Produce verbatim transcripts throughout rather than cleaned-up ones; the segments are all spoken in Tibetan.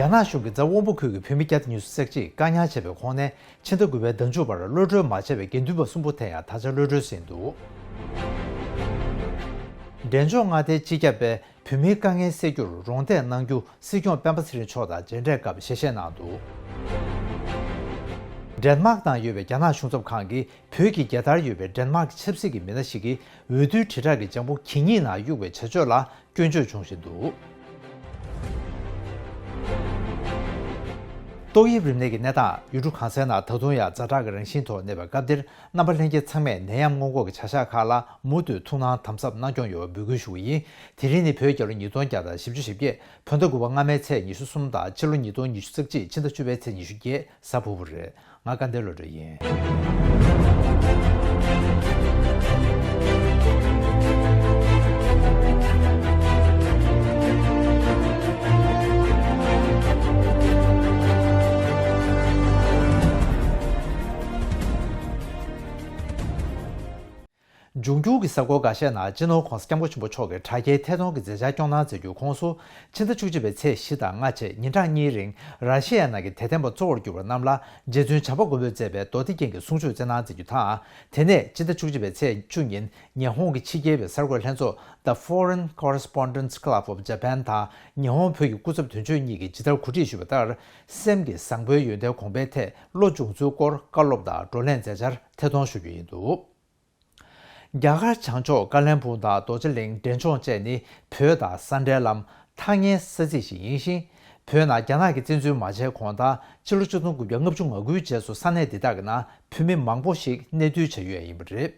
རྒྱ་ནག་གཞུང་གིས་རྫ་དབོན་པོ་ཁུལ་གྱི་བོད་མི་བརྒྱ་དང་ཉི་ཤུ་རྩ་གཅིག་བཀག་ཉར་བྱས་པའི་ཁོངས་ནས་ཕྱི་ཟླ་དགུ་པའི་ཟླ་མཇུག་བར་གློད་གྲོལ་མ་བྱས་པའི་དགེ་འདུན་པ་གསུམ་པོ་དེ་ཡང་ད་ཆ་གློད་གྲོལ་ཟིན་འདུག་འབྲས་ལྗོངས་མངའ་སྡེའི་སྤྱི་ཁྱབ་པས་བོད་མིའི་དཀའ་ངལ་སེལ་རྒྱུར་རོགས་འདེགས་གནང་རྒྱུ་སྲིད་སྐྱོང་སྤེན་པ་ཚེ་རིང་མཆོག་དང་མཇལ་འཕྲད་སྐབས་ཞལ་བཞེས་གནང་འདུག་ཌེན་མཱག་ནང་ཡོད་པའི་རྒྱ་ནག་གཞུང་ཚབ་ཁང་གིས་བོད་ཀྱི་རྒྱལ་དར་ཡོད་པའི་ཌེན་མཱག་ཆབ་སྲིད་ཀྱི་མི་སྣ་ཞིག་གིས་འོས་བསྡུའི་དྲིལ་བསྒྲགས་ཀྱི་ལྗང་བུ་གད་སྙིགས་ནང་གཡུགས་པའི་བྱ་སྤྱོད་ལ་སྐྱོན་བརྗོད་བྱུང་བཞིན་འདུག་ཏོག་དབྱིབས་རིམས་ནད་ཀྱི་གནས་སྟངས་ཡུལ་གྲུ་གང་སའི་ནང་ད་དུང་ཡང་ཛ་དྲག་གི་རང་བཞིན་ཐོག་གནས་པའི་སྐབས་འདིར། རྣམ་པ་ལྷན་རྒྱས་ཚང་མས་ནད་ཡམས་སྔོན་འགོག་གི་བྱ་གཞག་ཁག་ལ་མུ་མཐུད་ཐུགས་སྣང་དམ་ཟབ་གནང་སྐྱོང་ཡོང་བའི་འབོད་སྐུལ་ཞུ་གི་ཡིན། དེ་རིང་ནི་བོད་རྒྱལ་ལོ་ཉིས་སྟོང་བརྒྱ་དང་བཞི་བཅུ་ཞེ་བརྒྱད། བོད་ཟླ་དགུ་པ་སྔ་མའི་ཚེས་ཉི་ཤུ་གསུམ་དང་ཕྱི་ལོ་ཉིས་སྟོང་ཉི་ཤུ་རྩ་གཅིག་ཕྱི་ཟླ་བཅུ་པའི་ཚེས་ཉི་ཤུ་བརྒྱད་གཟའ་ཕུར་བུ་རེད། ང་སྐལ་ལྡན་བློ་གྲོས་ཡིན། འབྱུང་འགྱུར་གྱི་གཟའ་འཁོར་འགའ་ཤས་ནང་སྤྱི་ནོར་༸གོང་ས་༸སྐྱབས་མགོན་ཆེན་པོ་མཆོག་གིས་དྲ་རྒྱའི་ཐད་གཏོང་གི་མཛད་འཆར་སྐྱོང་གནང་མཛད་རྒྱུའི་ཁོངས་སུ། ཕྱི་ཟླ་བཅུ་གཅིག་པའི་ཚེས་བཞི་དང་ལྔ་བཅས་ཉིན་གྲངས་གཉིས་རིང་ར་ཤི་ཡའི་ནང་གི་དད་ལྡན་པ་གཙོ་བོར་གྱུར་པ་རྣམས་ལ་རྗེ་བཙུན་བྱམས་པ་མགོན་པོས་མཛད་པའི་མདོ་སྡེ་རྒྱན་གྱི་གསུང་ཆོས་སྩལ་གནང་མཛད་རྒྱུ་དང་། དེ་ནས་ཕྱི་ཟླ་བཅུ་གཅིག་པའི་ཚེས་བཅུ་ཉིན་ཉི་ཧོང་གི་ཕྱི་རྒྱལ་བའི་གསར་འགོད་ལྷན་ཚོགས་The Foreign Correspondents Club of Japan དང་ཉི་ཧོང་བོད་ཀྱི་སྐུ་ཚབ་དོན་གཅོད་གཉིས་ཀྱིས་ཇི་ལྟར་གོ་སྒྲིག་ཞུས་པ་ལྟར། སེམས་ཀྱི་བཟང་པོའི་ཡོན་ཏན་གོང་འཕེལ་ཐད་བློ་སྦྱོང་ཚུལ་སྐོར་བཀའ་སློབ་དང་བགྲོ་གླེང་མཛད་འཆར་ཐད་གཏོང་ཞུ་རྒྱུ་ཡིན་འདུག་རྒྱ་གར་བྱང་ཕྱོགས་ཀ་ལན་སྦུག་དང་རྡོ་རྗེ་གླིང་འབྲས་ལྗོངས་བཅས་ནི་བོད་དང་ས་འབྲེལ་ལམ་ཐག་ཉེའི་ས་ཚིགས་ཤིག་ཡིན་ཞིང་། བོད་ནང་རྒྱ་ནག་གིས་བཙན་འཛུལ་མ་བྱས་གོང་དང་ཕྱི་ལོ་ཆིག་སྟོང་དགུ་བརྒྱ་ལྔ་བཅུ་ང་དགུའི་རྗེས་སུ་ས་གནས་འདི་དག་གི་ནང་བོད་མི་མང་པོ་ཞིག་གནས་སྡོད་བྱ་ཡུལ་ཡིན་པ་རེད།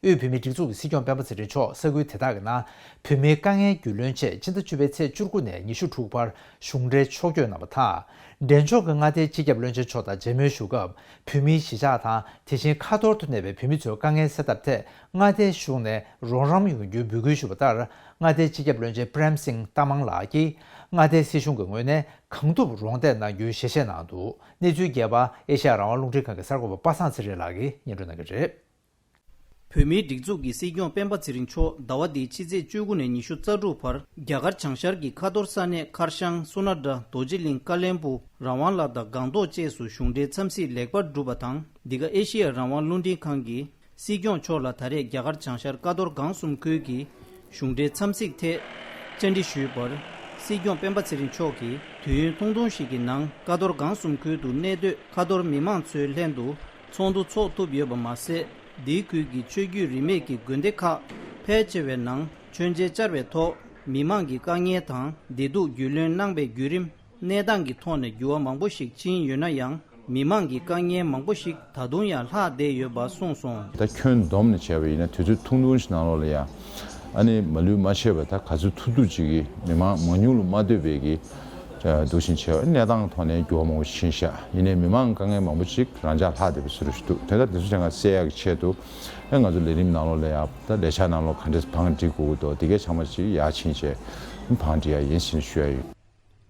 དབུས་བོད་མིའི་སྒྲིག་འཛུགས་ཀྱི་སྲིད་སྐྱོང་སྤེན་པ་ཚེ་རིང་མཆོག་ས་ཁུལ་དེ་དག་གི་ནང་བོད་མིའི་དཀའ་ངལ་རྒྱུས་ལོན་ཆེད་ཕྱི་ཟླ་བཅུ་པའི་ཚེས་བཅུ་དགུ་ནས་ཉི་ཤུ་དྲུག་བར་གཞུང་འབྲེལ་ཕྱོགས་བསྐྱོད་གནང་བ་དང་། འབྲས་ལྗོངས་ཀྱི་མངའ་སྡེའི་སྤྱི་ཁྱབ་བློན་ཆེན་མཆོག་དང་མཇལ་མོལ་ཞུ་སྐབས། བོད་མིའི་གཞིས་ཆགས་དང་དེ་བཞིན་ཁ་ཐོར་དུ་གནས་པའི་བོད་མི་ཚོའི་དཀའ་ངལ་སེལ་ཐབས་ཐད་མངའ་སྡེའི་གཞུང་ནས་རོགས་རམ་ཡོང་རྒྱུའི་འབོད་སྐུལ་ཞུས་པ་ལྟར། མངའ་སྡེའི་སྤྱི་ཁྱབ་བློན་ཆེན་པྲེམ་སིང་ཏ་མང་ལགས་ཀྱིས་མངའ་སྡེའི་སྲིད་གཞུང་གི་ངོས་ནས་གང་ཐུབ་རོགས་འདེགས་གནང་རྒྱུའི་ཞལ་བཞེས་གནང་འདུག་གནས་ཚུལ་རྒྱས་པ་ཨེ་ཤ་ཡ་རང་དབང་རླུང་འཕྲིན་ཁང་གི་གསར་འགོད་པ་པ་སངས་ཚེ་རིང་ལགས་ཀྱིས་སྙན་སྒྲོན་གནང་གི་རེད། བོད་མིའི་སྒྲིག་འཛུགས་ཀྱི་སྲིད་སྐྱོང་སྤེན་པ་ཚེ་རིང་མཆོག་ཟླ་བ་འདིའི་ཕྱི་ཚེས་བཅུ་དགུ་ནས་ཉི་ཤུ་རྩ་དྲུག་བར་རྒྱ་གར་བྱང་ཤར་གྱི་ཁ་ཐོར་ས་གནས་མཁར་ཤང་སུ་ན་དྲ་རྡོ་རྗེ་གླིང་ཀ་ལན་སྦུག་རང་དབང་ལ་དྭགས་སྒང་ཏོག་བཅས་སུ་གཞུང་འབྲེལ་འཚམས་གཟིགས་ལེགས་པར་གྲུབ་པ་དང་། འདི་ག་ཨེ་ཤི་ཡ་རང་དབང་རླུང་འཕྲིན་ཁང་གིས་སྲིད་སྐྱོང་མཆོག་ལ་ད་རེས་རྒྱ་གར་བྱང་ཤར་ཀ་རྡོར་སྒང་གསུམ་ཁུལ་གྱི་གཞུང་འབྲེལ་འཚམས་གཟིགས་ཐད་བཅར་འདྲི་ཞུས་པར། སྲིད་སྐྱོང་སྤེན་པ་ཚེ་རིང་མཆོག་གིས་དུས་ཡུན་ཐུང་ཐུང་ཞིག་གི་ནང་ཀ་རྡོར་སྒང་གསུམ་ཁུལ་དུ་གནས་སྡོད་ཁ་ཐོར་མི་མང་ཚོའི་ལྷན་དུ་ཚོགས་འདུ་འཚོགས་ཐུབ་ཡོད་པ་མ་ཟད། འདིའི་ཁུལ་གྱི་ཆོས་བརྒྱུད་རིས་མེད་ཀྱི་དགོན་སྡེ་ཁག་ཕལ་ཆེ་བའི་ནང་མཆོད་མཇལ་བཅར་བའི་ཐོག་མི་མང་གི་དཀའ་ངལ་དང་བདེ་སྡུག་རྒྱུས་ལོན་གནང་པའི་བརྒྱུད་རིམ། གནས་སྟངས་ཀྱི་ཐོག་ནས་འགྱུར་བ་མང་པོ་ཞིག་ཕྱིན་ཡོད་ན་ཡང་། མི་མང་གི་དཀའ་ངལ་མང་པོ་ཞིག་ད་དུང་ཡང་ལྷག་བསྡད་ཡོད་པ་གསུངས་སོང་། ད་ཁྱོན་བསྡོམས་ནས་བྱས་པ་ཡིན་ན་དུས་ཚོད་ཐུང་ཐུང་ཞིག་ནང་ལོགས་ལ་ཡང་ཨ་ནི་མ་ལུས་མ་ཆད་པ་ད་ག་ཚོད་ཐུབ་ཐུབ་ཅིག་གིས་མི་མང་མང་ཉུང་ལ་མ་ལྟོས་པའི་གི་འདུག་བཞིན་བྱས་པ་གནས་སྟངས་ཐོག་ནས་འགྱུར་བ་མང་པོ་ཕྱིན་ཤག་ཡིན་ནའི་མི་མང་དཀའ་ངལ་མང་པོ་ཞིག་རང་འཇགས་ལྷག་བསྡད་པའི་བཟོ་འདྲ་ཞིག་འདུག་དེ་ལྟར་དེ་ཚོ་ཚང་མ་སེལ་ཡག་གི་ཆེད་དུ་ཨ་ང་ཚོ་ལས་རིམ་ནང་ལོགས་ལ་ཡང་ད་ལས་འཆར་ནང་ལོགས་ག་འདྲས་བང་སྒྲིག་དགོས་ཀྱི་འདུག་དེ་གའི་ཚང་མ་ཞིག་ཡར་ཕྱིན་བྱས་བང་སྒྲིག་ཡག་ཡིན་ཟེར་ནས་ཞུ་ཡག་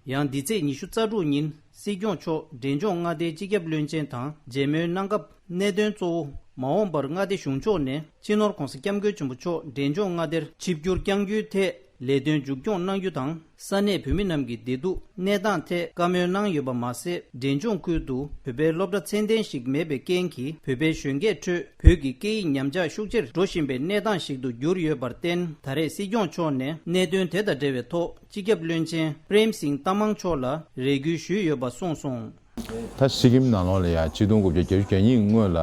ཡོད། ཡང་འདི་ཚེས་ཉི་ཤུ་རྩ་དྲུག་ཉིན་སྲིད་སྐྱོང་མཆོག་འབྲས་ལྗོངས་མངའ་སྡེའི་སྤྱི་ཁྱབ་བློན་ཆེན་དང་མཇལ་མོལ་གནང་སྐབས་གནད་དོན་གཙོ་བོ་མ་འོངས་པར་མངའ་སྡེ་གཞུང་ཕྱོགས་ནས་སྤྱི་ནོར་༸གོང་ས་༸སྐྱབས་མགོན་ཆེན་པོ་མཆོག་འབྲས་ལྗོངས་མངའ་སྡེར་ཆིབས་བསྒྱུར་བསྐྱང་རྒྱུའི་ཐད་ལས་དོན་མཇུག་སྐྱོང་གནང་རྒྱུ་དང་། ས་གནས་བོད་མི་རྣམས་ཀྱི་བདེ་སྡུག་གནས་སྟངས་ཐད་བཀའ་མོལ་གནང་ཡོད་པ་མ་ཟད། འབྲས་ལྗོངས་ཁུལ་དུ་བོད་པའི་སློབ་གྲྭ་ཚད་ལྡན་ཞིག་མེད་པའི་རྐྱེན་གྱིས་བོད་པའི་གཞོན་སྐྱེས་ཁྲོད་བོད་ཀྱི་སྐད་ཡིག་ཉམས་ཆག་ཤུགས་ཆེར་འགྲོ་བཞིན་པའི་གནས་སྟངས་ཤིག་ཏུ་གྱུར་ཡོད་པར་བརྟེན། ད་རེས་སྲིད་སྐྱོང་མཆོག་ནས་གནད་དོན་དེ་དང་འབྲེལ་བའི་ཐོག་སྤྱི་ཁྱབ་བློན་ཆེན་པྲེམ་སིང་ཏ་མང་མཆོག་ལ་རེ་སྐུལ་ཞུས་ཡོད་པ་གསུངས་སོང་། ད་སི་ཀིམ་ནང་ལོགས་ལ་ཡང་ཆིག་སྟོང་དགུ་བརྒྱ་བརྒྱད་ཅུ་གྱ་གཉིས་སྔོན་ལ་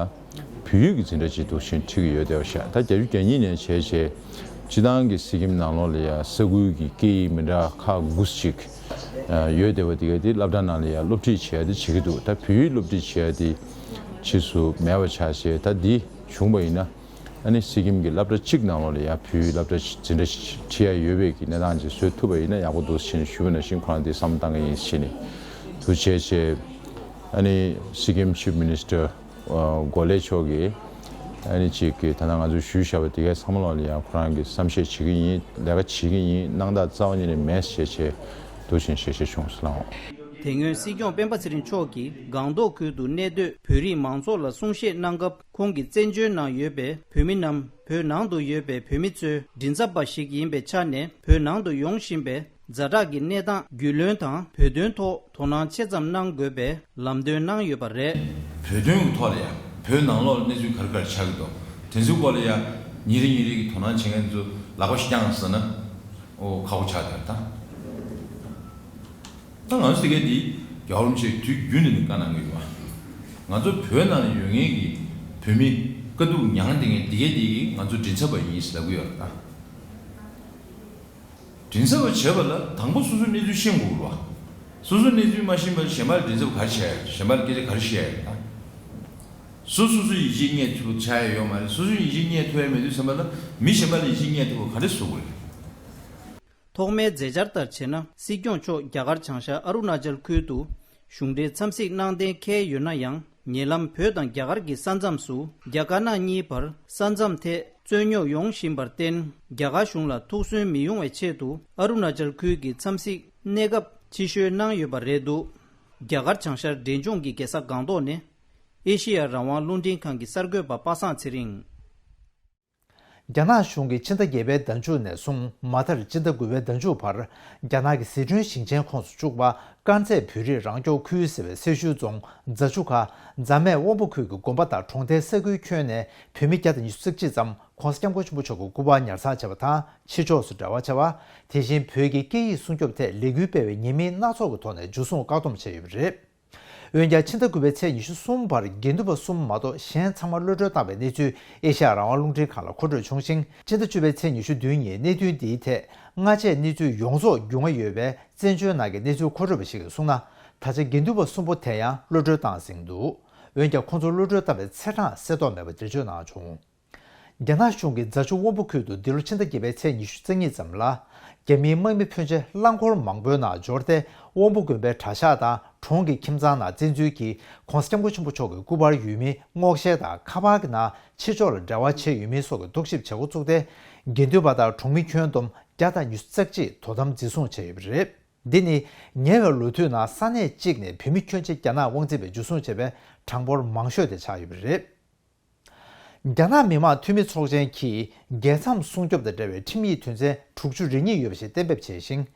བོད་ཡིག་གི་འཛིན་གྲྭ་ཅིག་འདུག་བཞིན་ཁྲིད་ཀྱི་ཡོད་བསྡད་པ་ཤག་ད་བརྒྱད་ཅུ་གྱ་གཉིས་ནས་བྱས་བྱས་སྤྱི་བཏང་གི་སི་ཀིམ་ནང་ལོགས་ལ་ཡང་ས་ཁུལ་གྱི་སྐད་ཡིག་མི་འདྲ་ཁག་དགུ་ཅིག་ཡོད་བསྡད་པ་དེ་ག་དེ་སློབ་གྲྭ་ནང་ལ་ཡང་སློབ་ཁྲིད་བྱས་ཏེ་བྱེད་ཀྱི་འདུག་ད་བོད་ཡིག་སློབ་ཁྲིད་བྱས་ཏེ་ཕྱིས་སུ་མེད་པ་ཆགས་བྱས་ད་འདི་བྱུང་བ་ཡིན་ན། ཨ་ནི་སི་ཀིམ་གྱི་སློབ་གྲྭ་གཅིག་ནང་ལོགས་ལ་ཡང་བོད་ཡིག་སློབ་གྲྭ་འཛིན་གྲྭ་ཁྲིད་ཡ་ཡོད་པའི་གི་གནས་སྟངས་ཅིག་བཟོ་ཐུབ་པ་ཡིན་ན་ཡག་པོ་འདུག་ཟེར་ནས་ཞུས་པ་ནང་བཞིན་ཁོ་རང་དེ་བསམ་བློ་བཏང་གི་ཡིན་ཟེར་ནས་དུ་བྱས་བྱས་ཨ་ནི་སི་ཀིམ་ཆིབ་མི་ནི་སི་ཊར་གོ་ལེ་མཆོག་གིས་ཨ་ནི་ཅིག་གི་ད་ལྟ་ང་ཚོ་ཞུས་བཞག་པ་དེ་གའི་བསམ་བློ་ལ་ཡང་ཁོ་རང་གིས་བསམ་ཤེས་བྱེད་ཀྱི་ཡིན་ལས་ཀ་བྱེད་ཀྱི་ཡིན་གནང་སྟངས་རྩ་བ་ཉིད་ནས་མེད་ཟེར་བྱས་དུ་ཕྱིན་ཞལ་བཞེས་བྱུང་ཟེར་ལགས། དེ་སྔོན་སྲིད་སྐྱོང་སྤེན་པ་ཚེ་རིང་མཆོག་གིས་སྒང་ཏོག་ཁུལ་དུ་གནས་སྡོད་བོད་རིགས་མང་ཚོགས་ལ་གསུང་བཤད་གནང་སྐབས། ཁོང་གིས་བཙན་བྱོལ་ནང་ཡོད་པའི་བོད་མི་རྣམས་བོད་ནང་དུ་ཡོད་པའི་བོད་མི་ཚོའི་མགྲིན་ཚབ་པ་ཞིག་ཡིན་པའི་ཆ་ནས། བོད་ནང་དུ་ཡོང་བཞིན་པའི་ ཛ་དྲག་གི་གནས་སྟངས་རྒྱུས་ལོན་དང་བོད་དོན་ཐོག་དོ་སྣང་ཆེ་ཙམ་གནང་དགོས་པའི་ལམ་སྟོན་གནང་ཡོད་པ་རེད། བོད་དོན་གྱི་ཐོག་ལ་ཡང་བོད་ནང་ལོགས་ལ་གནས་ཚུལ་ག་རེ་ག་རེ་ཆགས་ཀྱི་འདུག་དེ་ཚོའི་སྐོར་ལ་ཡང་ཉིན་རེ་ཉིན་རེ་གི་དོ་སྣང་བྱེད་མཁན་ཚོ་ལག་པ་ཞིག་བརྐྱངས་ཟེར་ན་ཨོ་ཁག་པོ་ཆགས་བསྡད་ད། ད་ང་ཚོ་དེ་གའི་འདི་རྒྱལ་བ་རིན་པོ་ཆེས་དུས་རྒྱུན་ནས་ནི་བཀའ་གནང་གི་ཡོད་པ། ང་ཚོ་བོད་ནང་ལ་ཡོད་མཁན་གྱི་བོད་མི་དཀའ་སྡུག་མྱངས་བསྡད་མཁན་འདི་གའི་འདི་གི་ང་ཚོ་མགྲིན་ཚབ་པ་ཡིན་ཟེར་ལབ་གི་ཡོད་རེད་ད། མགྲིན་ཚབ་པ་བྱེད་པ་ལ་དང་པོ་སོ་སོའི་གནས་ཚུལ་ཤེས་དགོས་རེད་བ། སོ་སོའི་གནས་ཚུལ་མ་ཤེས་པར་གཞན་པ་ལ་མགྲིན་ཚབ་ག་རེ་བྱས་ཡོད། གཞན་པ་ལ་སྐད་ཆ་ག་རེ་བཤད་ཡོད་ད། སོ་སོ་སོའི་ཡིད་ཆེས་རྙེད་ཐུབ་ཆགས་ཡ་ཡོད་མ་རེད། སོ་སོའི་ཡིད་ཆེས་རྙེད་ཐུབ་ཡ་མེད་དུས་ཙམ་པ་ལ་མི་གཞན་པ་ལ་ཡིད་ཆེས་རྙེད་ཐུབ་པ་ག་རེ་བཟོ་དགོས་རེད། ཐོག་མའི་མཛད་འཆར་ལྟར་བྱས་ན་སྲིད་སྐྱོང་མཆོག་རྒྱ་གར་བྱང་ཤར་ཨ་རུ་ན་ཅལ་ཁུལ་དུ་གཞུང་འབྲེལ་འཚམས་གཟིགས་གནང་གཏན་འཁེལ་ཡོད་ན་ཡང་། ཉེ་ལམ་བོད་དང་རྒྱ་གར་གྱི་ས་མཚམས་སུ་རྒྱ་དཀར་ནག་གཉིས་བར་ས་མཚམས་ཐད་རྩོད་རྙོག་ཡོང་བཞིན་པར་བརྟེན། རྒྱ་གར་གཞུང་ལ་ཐུགས་སུན་མི་ཡོང་བའི་ཆེད་དུ་ཨ་རུ་ན་ཅལ་ཁུལ་གྱི་འཚམས་གཟིགས་གནས་སྐབས་ཕྱི་བཤོལ་གནང་ཡོད་པ་རེད་འདུག་རྒྱ་གར་བྱང་ཤར་འབྲས་ལྗོངས་ཀྱི་རྒྱལ་ས་སྒང་ཏོག་ནས་ཨེ་ཤེ་ཡ་རང་དབང་རླུང་འཕྲིན་ཁང་གི་གསར་འགོད་པ་པ་སངས་ཚེ་རིང་། རྒྱ་ནག་གཞུང་གིས་ཕྱི་ཟླ་བརྒྱད་པའི་ཟླ་མཇུག་ནས་བཟུང་མ་མཐར་ཕྱི་ཟླ་དགུ་པའི་ཟླ་མཇུག་བར་རྒྱ་ནག་གི་ཟི་ཁྲོན་ཞིང་ཆེན་ཁོངས་སུ་བཅུག་པ་དཀར་མཛེས་བོད་རིགས་རང་སྐྱོང་ཁུལ་ཟེར་བའི་སེར་ཤུལ་རྫོང་རྫ་ཆུ་ཁ་རྫ་སྨད་དབོན་པོ་ཁུལ་གྱི་དགོན་པ་དང་གྲོང་རྡལ་ས་ཁུལ་ཁྱོན་ནས་བོད་མི་བརྒྱ་དང་ཉི་ཤུ་རྩ་གཅིག་ཙམ་༸གོང་ས་༸སྐྱབས་མགོན་ཆེན་པོ་མཆོག་གི་སྐུ་པར་ཉར་ཚགས་བྱས་པ་དང་ཕྱི་ཕྱོགས་སུ་འབྲེལ་བ་བྱས་པ། དེ་བཞིན་བོད་ཀྱི་སྐད་ཡིག་སྲུང་སྐྱོབ་ཐད་ལས་འགུལ་སྤེལ་བའི་ཉེས་མིང་སྣ་ཚོགས་ཀྱི་ཐོག་ནས་འཇུ་བཟུང་བཀག་སྡོམ་བྱས་ཡོད་པ་རེད། འོན་ཀྱང་ཕྱི་ཟླ་དགུ་པའི་ཚེས་ཉི་ཤུ་གསུམ་བར་དགེ་འདུན་པ་གསུམ་མ་གཏོགས་གཞན་ཚང་མ་གློད་གྲོལ་བཏང་བའི་གནས་ཚུལ་ཨེ་ཤ་ཡ་རང་དབང་རླུང་འཕྲིན་ཁང་ལ་མཁོ་སྤྲོད་བྱུང་ཞིང་། ཕྱི་ཟླ་བཅུ་པའི་ཚེས་ཉི་ཤུ་བདུན་ཉིན་གནད་དོན་འདིའི་ཐད་སྔ་རྗེས་གནས་ཚུལ་ཡོངས་རྫོགས་རྒྱུས་མངའ་ཡོད་པའི་བཙན་བྱོལ་ནང་གི་གནས་ཚུལ་མཁོ་སྤྲོད་པ་ཞིག་གིས་གསུངས་ན། ད་ཆ་དགེ་འདུན་པ་གསུམ་པོ་དེ་ཡང་གློད་གྲོལ་བཏང་ཟིན་འདུག་འོན་ཀྱང་ཁོང་ཚོ་གློད་གྲོལ་བཏང་བའི་ཚེས་གྲངས་གསལ་ཐོ་མེད་པ་འགྲེལ་བརྗོད་གནང་བྱུང་། རྒྱ་ནག་གཞུང་གིས་རྫ་ཆུ་དབོན་པོ་ཁུལ་དུ་འདི་ལོ་ཕྱི་ཟླ་བརྒྱད་པའི་ཚེས་ཉི་ཤུ་རྩ་གཉིས་ཙམ་ལ། རྒྱ་མིའི་དམག་མི་ཕོན་ཆེ་རླངས་འཁོར་མང་པོའི་ནང་འབྱོར་ཏེ། དབོན་པོ་དགོན་པའི་གྲྭ་ཤག་དང་གྲོང་གི་ཁྱིམ་ཚང་ནང་བཙན་འཛུལ་གྱིས་༸གོང་ས་༸སྐྱབས་མགོན་ཆེན་པོ་མཆོག་གི་སྐུ་པར་ཡོད་མིན་སྔོག་བཤེར་དང་། ཁ་པར་གྱི་ནང་ཕྱི་ཕྱོགས་ལ་འབྲེལ་བ་བྱས་ཡོད་མིན་སོགས་ཀྱི་རྟོག་ཞིབ་བྱེད་འགོ་བཙུགས་ཏེ། དགེ་འདུན་པ་དང་གྲོང་མི་ཁྱོན་བསྡོམས་བརྒྱ་དང་ཉི་ཤུ་རྩ་གཅིག་དོ་དམ་འཛིན་བཟུང་བྱས་ཡོད་པ་རེད། འདི་ནི་ཉེ་བའི་ལོ་དུས་ནང་ས་གནས་གཅིག་ནས་བོད་མི་ཁྱོན་ཆེ་རྒྱ་ནག་དབང་འཛིན་པས་འཇུ་བཟུང་བྱས་པའི་གྲངས་འབོར་མང་ཤོས་དེ་ཆགས་ཡོད་པ་རེད། རྒྱ་ནག་མི་དམངས་འཐུས་མི་ཚོགས་ཆེན་གྱིས་རྒྱལ་མཚམས་སྲུང་སྐྱོབ་དང་འབྲེལ་བའི་ཁྲིམས་ཡིག་དོན་ཚན་དྲུག་ཅུ་རེ་གཉིས་ཡོད་པ་ཞིག་གཏན་འབེབས་བྱས་ཤིང་།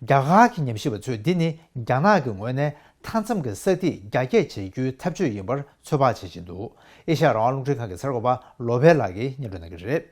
རྒྱ་གར་གྱི་ཉམས་ཞིབ་པ་ཚོས་འདི་ནི་རྒྱ་ནག་གི་ངོས་ནས་མཐའ་མཚམས་ཀྱི་ས་ཐིག་རྒྱ་སྐྱེད་བྱེད་རྒྱུའི་འཐབ་ཇུས་ཡིན་པར་ཚོད་དཔག་བྱེད་བཞིན་འདུག་ཨེ་ཤ་ཡ་རང་དབང་རླུང་འཕྲིན་ཁང་གི་གསར་འགོད་པ་ལོ་པེ་ལགས་ཀྱིས་སྙན་སྒྲོན་གནང་གི་རེད།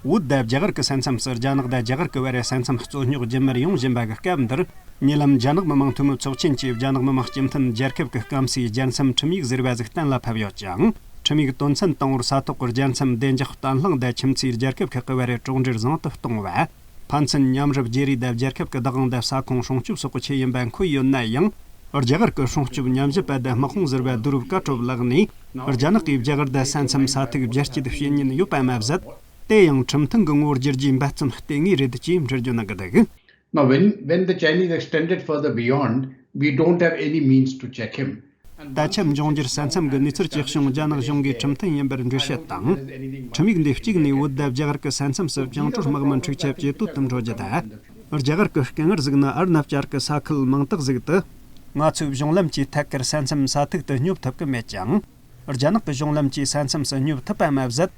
བོད་དང་རྒྱ་གར་གྱི་ས་མཚམས་སུ་རྒྱ་ནག་དང་རྒྱ་གར་གྱི་བར་ས་མཚམས་རྩོད་རྙོག་རྒྱུན་མར་ཡོང་བཞིན་པ་གི་སྐབས་འདིར། ཉེ་ལམ་རྒྱ་ནག་མི་དམངས་འཐུས་མི་ཚོགས་ཆེན་གྱིས་རྒྱ་ནག་མི་དམངས་སྤྱི་མཐུན་རྒྱལ་ཁབ་ཀྱི་སྐམ་སའི་རྒྱལ་མཚམས་ཁྲིམས་ཡིག་ཟེར་བ་ཟིག་གཏན་ལ་ཕབ་ཡོད་ཅིང་། ཁྲིམས་ཡིག་དོན་ཚན་དང་པོར་ས་ཐོག་གི་རྒྱལ་མཚམས་བདེ་འཇགས་བརྟན་ལྷིང་དང་ཁྱིམ་མཚེས་རྒྱལ་ཁབ་ཁག་གི་བར་གྲོགས་འབྲེལ་བཟང་དུ་གཏོང་བ། ཕན་ཚུན་མཉམ་རུབ་བརྗེ་རེས་དང་རྒྱལ་ཁབ་ཀྱི་བདག་དབང་དང་ས་ཁོངས་སྲུང་སྐྱོབ་སོགས་ཀྱི་ཆེད་ཡིན་པ་འཁོད་ཡོད་ན་ཡང་། རྒྱ་གར་གྱི་སྲུང་སྐྱོབ་ཉམས་ཞིབ་པ་དང་དམག་དཔུང་ཟུར་པ་བསྡུ་རུབ་བཀའ་གྲུབ་ལགས་ནས། རྒྱ་ནག་གིས་རྒྱ་གར་དང་ས་མཚམས་ས་ཐིག་བསྒྱུར་བཅོས་བྱེད་མྱོང་ཡོད་པ་མ་ཟད། དེ་ཡང་ཁྲིམས་མཐུན་གྱི་ངོ་བོར་བསྒྱུར་རྒྱུའི་འབད་བརྩོན་ལྟེ་ངེས་རེད་ཅེས་འགྲེལ་བརྗོད་གནང་གི་འདུག Now, when, when the Chinese extended further beyond, we don't have any means to check him. ད་ཆ་འབྱུང་འགྱུར་ས་མཚམས་ཀྱི་གནས་ཚུལ་གྱི་གཞུང་རྒྱ་ནག་གཞུང་གིས་ཁྲིམས་མཐུན་ཡིན་པར་འགྲེལ་བཤད་དང་། ཁྲིམས་ཡིག་འདི་གཅིག་ནས་བོད་དང་རྒྱ་གར་གྱི་ས་མཚམས་སུ་བཅིངས་འགྲོལ་དམག་མི་འཁྲུག་ཆ་བཅད་དོད་དུ་འགྲོ་རྒྱུ་དང་། རྒྱ་གར་གྱི་དཀའ་ངལ་ཟིག་ནི་ཨར་ནབ་བཅར་གྱི་ས་ཁུལ་མིང་བཏགས་ཟིག་ཏུ། ང་ཚོའི་གཞུང་ལམ་གྱིས་ཐད་ཀར་ས་མཚམས་ས་ཐིག་ཏུ་སྙོབ་ཐུབ་ཀྱི་མེད་ཅིང་། རྒྱ་ནག་གི་གཞུང་ལམ་གྱིས་ས་མཚམས་སུ་སྙོབ་ཐུབ་པ་མ་ཟད།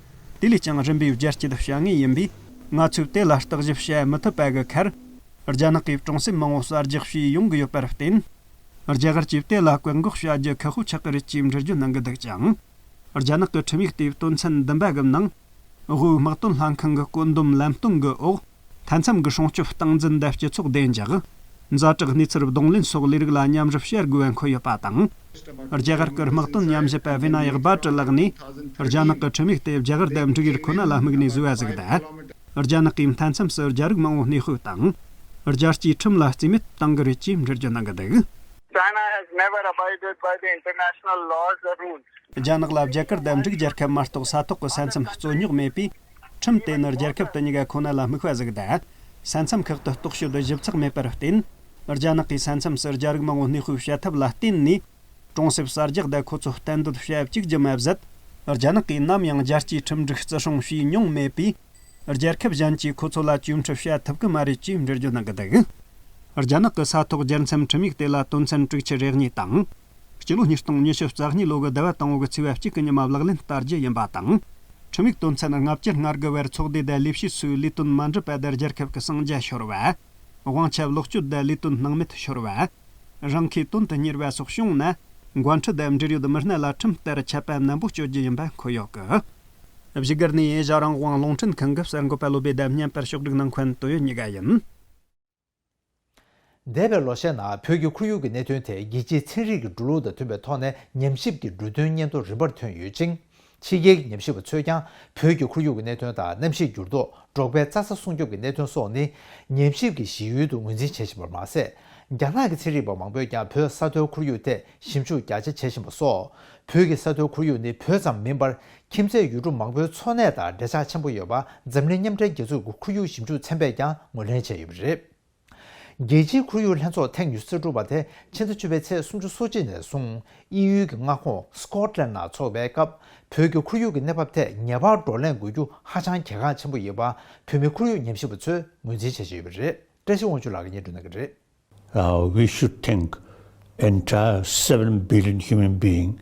དེ་ལས་ཀྱང་རིམ་པས་བསྒྱུར་བཅོས་བྱ་ངེས་ཡིན་པས། ང་ཚོས་དེ་ལ་བརྟག་ཞིབ་བྱ་མི་ཐུབ་པ་གི་ཁར། རྒྱ་ནག་གིས་གྲོང་གསེབ་མང་བོ་གསར་རྒྱག་བྱས་ཡོང་གི་ཡོད་པར་བརྟེན། རྒྱ་གར་གྱིས་དེ་ལ་བཀག་འགོག་བྱ་རྒྱུ་ཁག་པོ་ཆགས་ཀྱི་རེད་ཅེས་འགྲེལ་བརྗོད་གནང་གི་འདུག་ཅིང་། རྒྱ་ནག་གི་ཁྲིམས་ཡིག་དེའི་དོན་ཚན་བདུན་པ་གི་ནང་། དབུས་དམག་དོན་ལྷན་ཁང་གི་བཀོད་འདོམས་ལམ་སྟོན་གྱི་འོག་མཐའ་མཚམས་ཀྱི་སྲུང་སྐྱོབ་སྟངས་འཛིན་དང་སྤྱི་ཚོགས་བདེ་འཇགས། ཛ་དྲག་གནས་ཚུལ་གདོང་ལེན་སོགས་ལས་རིགས་ལ་མཉམ་ཞིབ་བྱ་དགོས་པ་འཁོད་ཡོད་པ་དང་། རྒྱ་གར་གྱི་དམག་དོན་ཉམས་ཞིབ་པ་བི་ན་ཡག་བྷ་ཏྲ་ལགས་ནས། རྒྱ་ནག་གི་ཁྲིམས་ཡིག་དེ་རྒྱ་གར་དང་འབྲུག་ཡུལ་ཁོ་ན་ལ་དམིགས་ནས་བཟོས་པ་ཟིག་དང་། རྒྱ་ནག་གིས་མཐའ་མཚམས་སུ་རྒྱ་རིགས་མང་བོ་གནས་སྤོས་དང་། རྒྱལ་སྤྱིའི་ཁྲིམས་ལ་རྩིས་མེད་གཏང་གི་རེད་ཅེས་འགྲེལ་བརྗོད་གནང་གི་འདུག China has never abided by the international laws or rules. རྒྱ་ནག་ལ་རྒྱ་གར་དང་འབྲུག་རྒྱལ་ཁབ་མ་གཏོགས་ས་ཐོག་གི་ས་མཚམས་རྩོད་རྙོག་མེད་པས། ཁྲིམས་དེ་ནི་རྒྱལ་ཁབ་དེ་གཉིས་ཀ་ཁོ་ན་ལ་དམིགས་པ་ཟིག་དང་། ས་མཚམས་ཁག་ཏུ་རྟོག་དཔྱོད་ཞིབ་ཚགས་མེད་པར་བརྟེན། རྒྱ་ནག་གིས་ས་མཚམས་སུ་རྒྱ་རིགས་མང་བོ་གནས་སྤོས་བྱ་ཐབས་ལ་བརྟེན་ནས། གྲོང་གསེབ་གསར་རྒྱག་དང་ཁོ་ཚོ་གཏན་སྡོད་བྱ་བཅུག་རྒྱུ་མ་ཟད། རྒྱ་ནག་གིས་ནམ་ཡང་རྒྱལ་སྤྱིའི་ཁྲིམས་སྒྲིག་བརྩི་སྲུང་བྱས་མྱོང་མེད་པས། རྒྱལ་ཁབ་གཞན་གྱིས་ཁོ་ཚོ་ལ་བཅོས་ཁྲིམས་བྱ་ཐུབ་ཀྱི་མ་རེད་ཅེས་འགྲེལ་བརྗོད་གནང་གི་འདུག་རྒྱ་ནག་གི་ས་ཐོག་རྒྱལ་མཚམས་ཁྲིམས་ཡིག་དེ་ལ་དོན་ཚན་དྲུག་ཅུ་རེ་གཉིས་དང་། སྤྱི་ལོ་ཉིས་སྟོང་ཉི་ཤུ་རྩ་གཉིས་ལོ་གི་ཟླ་བ་དང་པོ་གི་ཚེས་པ་གཅིག་གི་ཉི་མ་ལག་ལེན་བསྟར་རྒྱུ་ཡིན་པ་དང་། ཁྲིམས་ཡིག་དོན་ཚན་ལྔ་བཅུ་ང་དགུ་བར་ཚོགས་སྡེ་དང་ལས་བྱེད་ཚོས་ལས་དོན་མ་འགྲུབ་པ་དང་རྒྱལ་ཁབ་ཀྱི་གསང་རྒྱ་ཤོར་བ། དབང་ཆ་ལོག་སྤྱོད་དང་ལས་དོན་སྣང་མེད་ཤོར་བ། རང་ཁེ་དོན་དུ་གཉེར་བ་སོགས་བྱུང་ན། འགོ་ཁྲིད་དང་འབྲེལ་ཡོད་མི་སྣ་ལ་ཁྲིམས་ལྟར་ཆད་པ་ནན་པོ་གཅོད་རྒྱུ་ཡིན་པ་འཁོད་ཡོད་གི། བཞུགས་སྒར་ནས་ཡེ་ཞ་རང་དབང་རླུང་འཕྲིན་ཁང་གི་གསར་འགོད་པ་བློ་བྷེ་དང་བརྙན་པར་ཕྱོགས་སྒྲིག་གནང་མཁན་དོན་ཡོད་གཉིས་ཀ་ཡིན། འདས་པའི་ལོ་ཤས་ནང་བོད་ཀྱི་ཁོར་ཡུག་གི་གནད་དོན་དེ་རྒྱལ་སྤྱིའི་ཚན་རིག་གི་འགྲོ་ལུགས་དང་མཐུན་པའི་ཐོག་ནས་ཉམས་ཞིབ་ཀྱི་འབྲུ་དོན་སྙན་ཐོ་རིམ་པར་ཐོན་ཡོད་ཅིང་། ཕྱི་རྒྱལ་གྱི་ཉམས་ཞིབ་པ་ཚོས་ཀྱང་བོད་ཀྱི་ཁོར་ཡུག་གི་གནད་དོན་དང་གནམ་གཤིས་འགྱུར་ལྡོག། འབྲོག་པའི་རྩྭ་ས་སྲུང་སྐྱོབ་ཀྱི་གནད་དོན་སོགས་ནི་ཉམས་ཞིབ་ཀྱི་གཞི་ཡུལ་དུ་ངོས་འཛིན་བྱེད་བཞིན་པ་མ་ཟད། རྒྱ་ནག་གི་ཚན་རིག་པ་མང་པོས་ཀྱང་བོད་ས་མཐོའི་ཁོར་ཡུག་ཐད་ཞིབ་འཇུག་རྒྱ་ཆེ་བྱེད་བཞིན་པ་སོགས། བོད་ཀྱི་ས་མཐོའི་ཁོར་ཡུག་ནི་བོད་ཙམ་མིན་པར་ཁྱིམ་མཚེས་ཡུལ་གྲུ་མང་པོའི་འཚོ་གནས་དང་འབྲེལ་ཆགས་ཆེན་པོ་ཡོད་པ་འཛམ་གླིང་མཉམ་འབྲེལ་རྒྱལ་ཚོགས་ཀྱི་ཁོར་ཡུག་ཞིབ་འཇུག་ཚན་པས་ཀྱང་ངོས་ལེན་བྱས་ཡོད་པ་རེད། རྒྱལ་སྤྱིའི་ཁོར་ཡུག་ལྷན་ཚོགས་ཐེངས་ཉི་ཤུ་རྩ་དྲུག་པ་དེ་ཕྱི་ཟླ་བཅུ་པའི་ཚེས་སུམ་ཅུ་སོ་གཅིག་ནས་བཟུང་དབྱིན་ཡུལ་གྱི་མངའ་ཁོངས་སི་ཀོ་ཊི་ལན་ནང་འཚོགས་པའི་སྐབས། བོད་ཀྱི་ཁོར་ཡུག་གི་གནས་བབ་ཐད་ངེས་པར་བགྲོ་གླེང་དགོས་རྒྱུ་ཧ་ཅང་གལ་འགངས་ཆེན་པོ་ཡོད་པ་བོད་མི་ཁོར་ཡུག་ཉམས་ཞིབ་པ་ཚོས་ངོས་འཛིན་བྱེད་བཞིན་ཡོད་པ་རེད། བཀྲ་ཤིས་དབང་ཕྱུག་ལགས་ཀྱིས་སྙན་སྒྲོན་གནང་གི་རེད། Uh, we should think entire seven billion human being,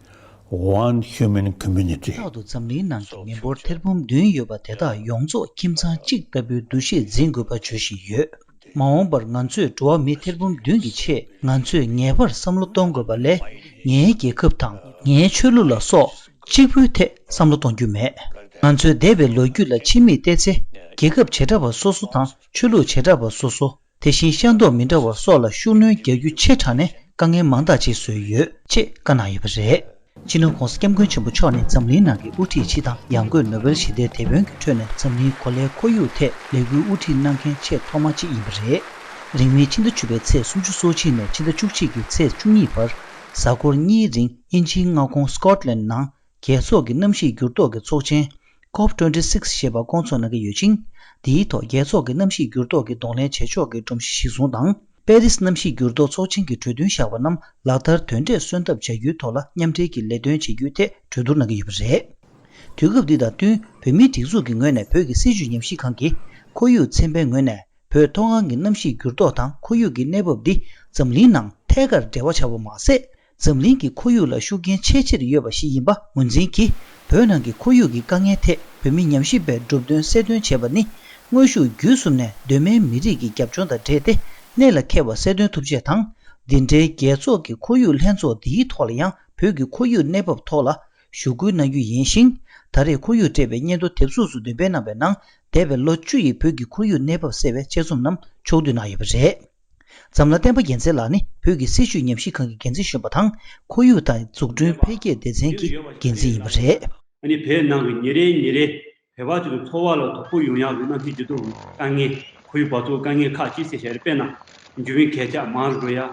one human community. རྟག་ཏུ་འཛམ་གླིང་ནང་གི་མི་འབོར་ཐེར་འབུམ་བདུན་ཡོད་པ་དེ་དག་ཡོངས་རྫོགས་ཁྱིམ་ཚང་གཅིག་ལྟ་བུའི་འདུ་ཤེས་འཛིན་དགོས་པ་བརྗོད་བཞིན་ཡོད། མ་འོངས་པར་ང་ཚོས་འགྲོ་བ་མི་ཐེར་འབུམ་བདུན་གྱི་ཆེད་ང་ཚོས་ངེས་པར་བསམ་བློ་གཏོང་དགོས་པ་ལས། ངའི་རྒྱལ་ཁབ་དང་ངའི་ཆོས་ལུགས་ལ་སོགས་གཅིག་པུའི་ཐད་བསམ་བློ་གཏོང་རྒྱུ་མེད། ང་ཚོའི་འདས་པའི་ལོ་རྒྱུས་ལ་ཕྱི་མིག་བལྟས་ཚེ། རྒྱལ་ཁབ་བྱེ་བྲག་པ་སོ་སོ་དང་ཆོས་ལུགས་བྱེ་བྲག་པ་སོ་སོ། དེ་བཞིན་ཤ་མདོག་མི་འདྲ་བ་སོགས་ལ་ཤུགས་སྣོན་རྒྱག་རྒྱུ་ཆེ་དྲགས་ནས་དཀའ་ངལ་མང་དག་ཅིག་བཟོས་ཡོད་ཅེས་བཀའ་གནང་ཡོད་པ་རེད། སྤྱི་ནོར་༧གོང་ས་༧སྐྱབས་མགོན་ཆེན་པོ་མཆོག་ནས་འཛམ་གླིང་ནང་གི་དབུ་ཁྲིད་སྤྱི་དང་ཡང་སྒོས་ནོ་བེལ་ཞི་བདེའི་དེད་དཔོན་གྱི་ཁྲོད་ནས་འཛམ་གླིང་གོ་ལའི་ཁོར་ཡུག་ཐད་ལས་འགུལ་དབུ་ཁྲིད་གནང་མཁན་ཆེས་ཐོག་མ་གཅིག་ཡིན་པ་རེད། རིང་མིན་ཕྱི་ཟླ་བཅུ་པའི་ཚེས་སུམ་ཅུ་སོ་གཅིག་ནས་ཕྱི་ཟླ་བཅུ་གཅིག་གི་ཚེས་བཅུ་གཉིས་བར་གཟའ་འཁོར་གཉིས་རིང་དབྱིན་ཇིའི་མངའ་ཁོངས་སི་ཀོ་ཊི་ལན་ནང་རྒྱལ་ཚོགས་ཀྱི་གནམ་གཤིས་འགྱུར་ལྡོག་གི་ཚོགས་ཆེན། ཀོབ་ཊུ་ཝེན་ཊི་སིགས་ཞེས་པ་བསྐོང་ཚོགས་གནང་གི་ཡོད་ཅིང་། དེའི་ཐོག་རྒྱལ་ཚོགས་ཀྱི་གནམ་གཤིས་འགྱུར་ལྡོག་གི་གདོང་ལེན་བྱེད་ཕྱོགས་ཀྱི་སྒྲོམ་གཞི་གཞིར་བཟུང་དང་། པེ་རིས་གནམ་གཤིས་འགྱུར་ལྡོག་ཚོགས་ཆེན་གྱི་གྲོས་མཐུན་བཞག་པ་རྣམས་ལག་བསྟར་དོན་འབྲས་སོན་ཐབས་བྱ་རྒྱུའི་ཐོག་ལ་མཉམ་འབྲེལ་གྱིས་ལས་དོན་བྱེད་རྒྱུའི་ཐད་གྲོས་བསྡུར་གནང་གི་ཡོད་པ་རེད། དུས་སྐབས་འདི་དང་བསྟུན་བོད་མིའི་སྒྲིག་འཛུགས་ཀྱི་ངོས་ནས་བོད་ཀྱི་སྲིད་བྱུས་ཉམས་ཞིབ་ཁང་གིས་ཁོར་ཡུག་ཚན་པའི་ངོས་ནས་བོད་མཐོ་སྒང་གི་གནམ་གཤིས་འགྱུར་ལྡོག་དང་ཁོར་ཡུག་གི་གནས་བབ་འདི་འཛམ་གླིང་ནང་ཐད་ཀར་འབྲེལ་བ་ཆགས་པ་མ་ཟད། འཛམ་གླིང་གི་ཁོར་ཡུག་ལ་ཤུགས་རྐྱེན་ཆེས་ཆེར་ཡོད་པ་ཞིག་ཡིན་པ་ངོས་འཛིན་གྱིས། བོད་ནང་གི་ཁོར་ཡུག་གི་དཀའ་ངལ་ཐད་བོད་མི་ཉམས་ཞིབ་པས་གྲུབ་དོན་གསལ་སྟོན་བྱས་པ་ནི། དངོས་ཤུགས་བརྒྱུད་གསུམ་ནས་གདོད་མའི་མི་རིགས་ཀྱི་རྒྱབ་ལྗོངས་དང་འབྲེལ་ཏེ། གནད་ལ་འཁེལ་བ་གསལ་སྟོན་ཐུབ་ཆེད་དང་། འདི་འདྲའི་རྒྱལ་ཚོགས་ཀྱི་ཁོར་ཡུག་ལྷན་ཚོགས་འདིའི་ཐོག་ལ་ཡང་བོད་ཀྱི་ཁོར་ཡུག་གནས་བབ་ཐོག་ལ་ཞུ་སྐུལ་གནང་རྒྱུ་ཡིན་ཞིང་། ད་རེས་ཁོར་ཡུག་འབྲེལ་བའི་སྙན་ཐོ་དེབ་གཟུགས་སུ་འདོན་སྤེལ་གནང་བའི་ནང་། འདས་པའི་ལོ་བཅུ་ཡི་བོད་ཀྱི་ཁོར་ཡུག་གནས་བབ་གསལ་བའི་ཆེད་རྩོམ་རྣམས་ཕྱོགས་བསྡུས་གནང་ཡོད་པ་རེད། འཛམ་ལྷ་བསྟན་པ་རྒྱལ་མཚན་ལགས་ནི་བོད་ཀྱི་སྲིད་བྱུས་ཉམས་ཞིབ་ཁང་གི་འགན་འཛིན་གཞོན་པ་དང་། ཁོར་ཡུག་དང་འཛུགས་སྐྲུན་འཕེལ་རྒྱས་སྡེ་ཚན་གྱི་འགན་འཛིན་ཡིན་པ་རེད། ཨ་ནི་བོད་ནང་གི་ཉིན་རེ་ཉིན་རེ་བོད་པ་ཚོའི་འཚོ་བ་ལ་དོ་ཕོག་ཡོང་ཡག་གི་གནམ་གཤིས་འགྱུར་ལྡོག་གི་དཀའ་ངལ། ཁོར་ཡུག་འབག་བཙོག་དཀའ་ངལ་ཁག་ཅིག་གསལ་བཤད་རེད། དཔེར་ན། འགྱུར་བའི་གད་ཆག་མང་རུ་འགྲོ་ཡ། ཨ་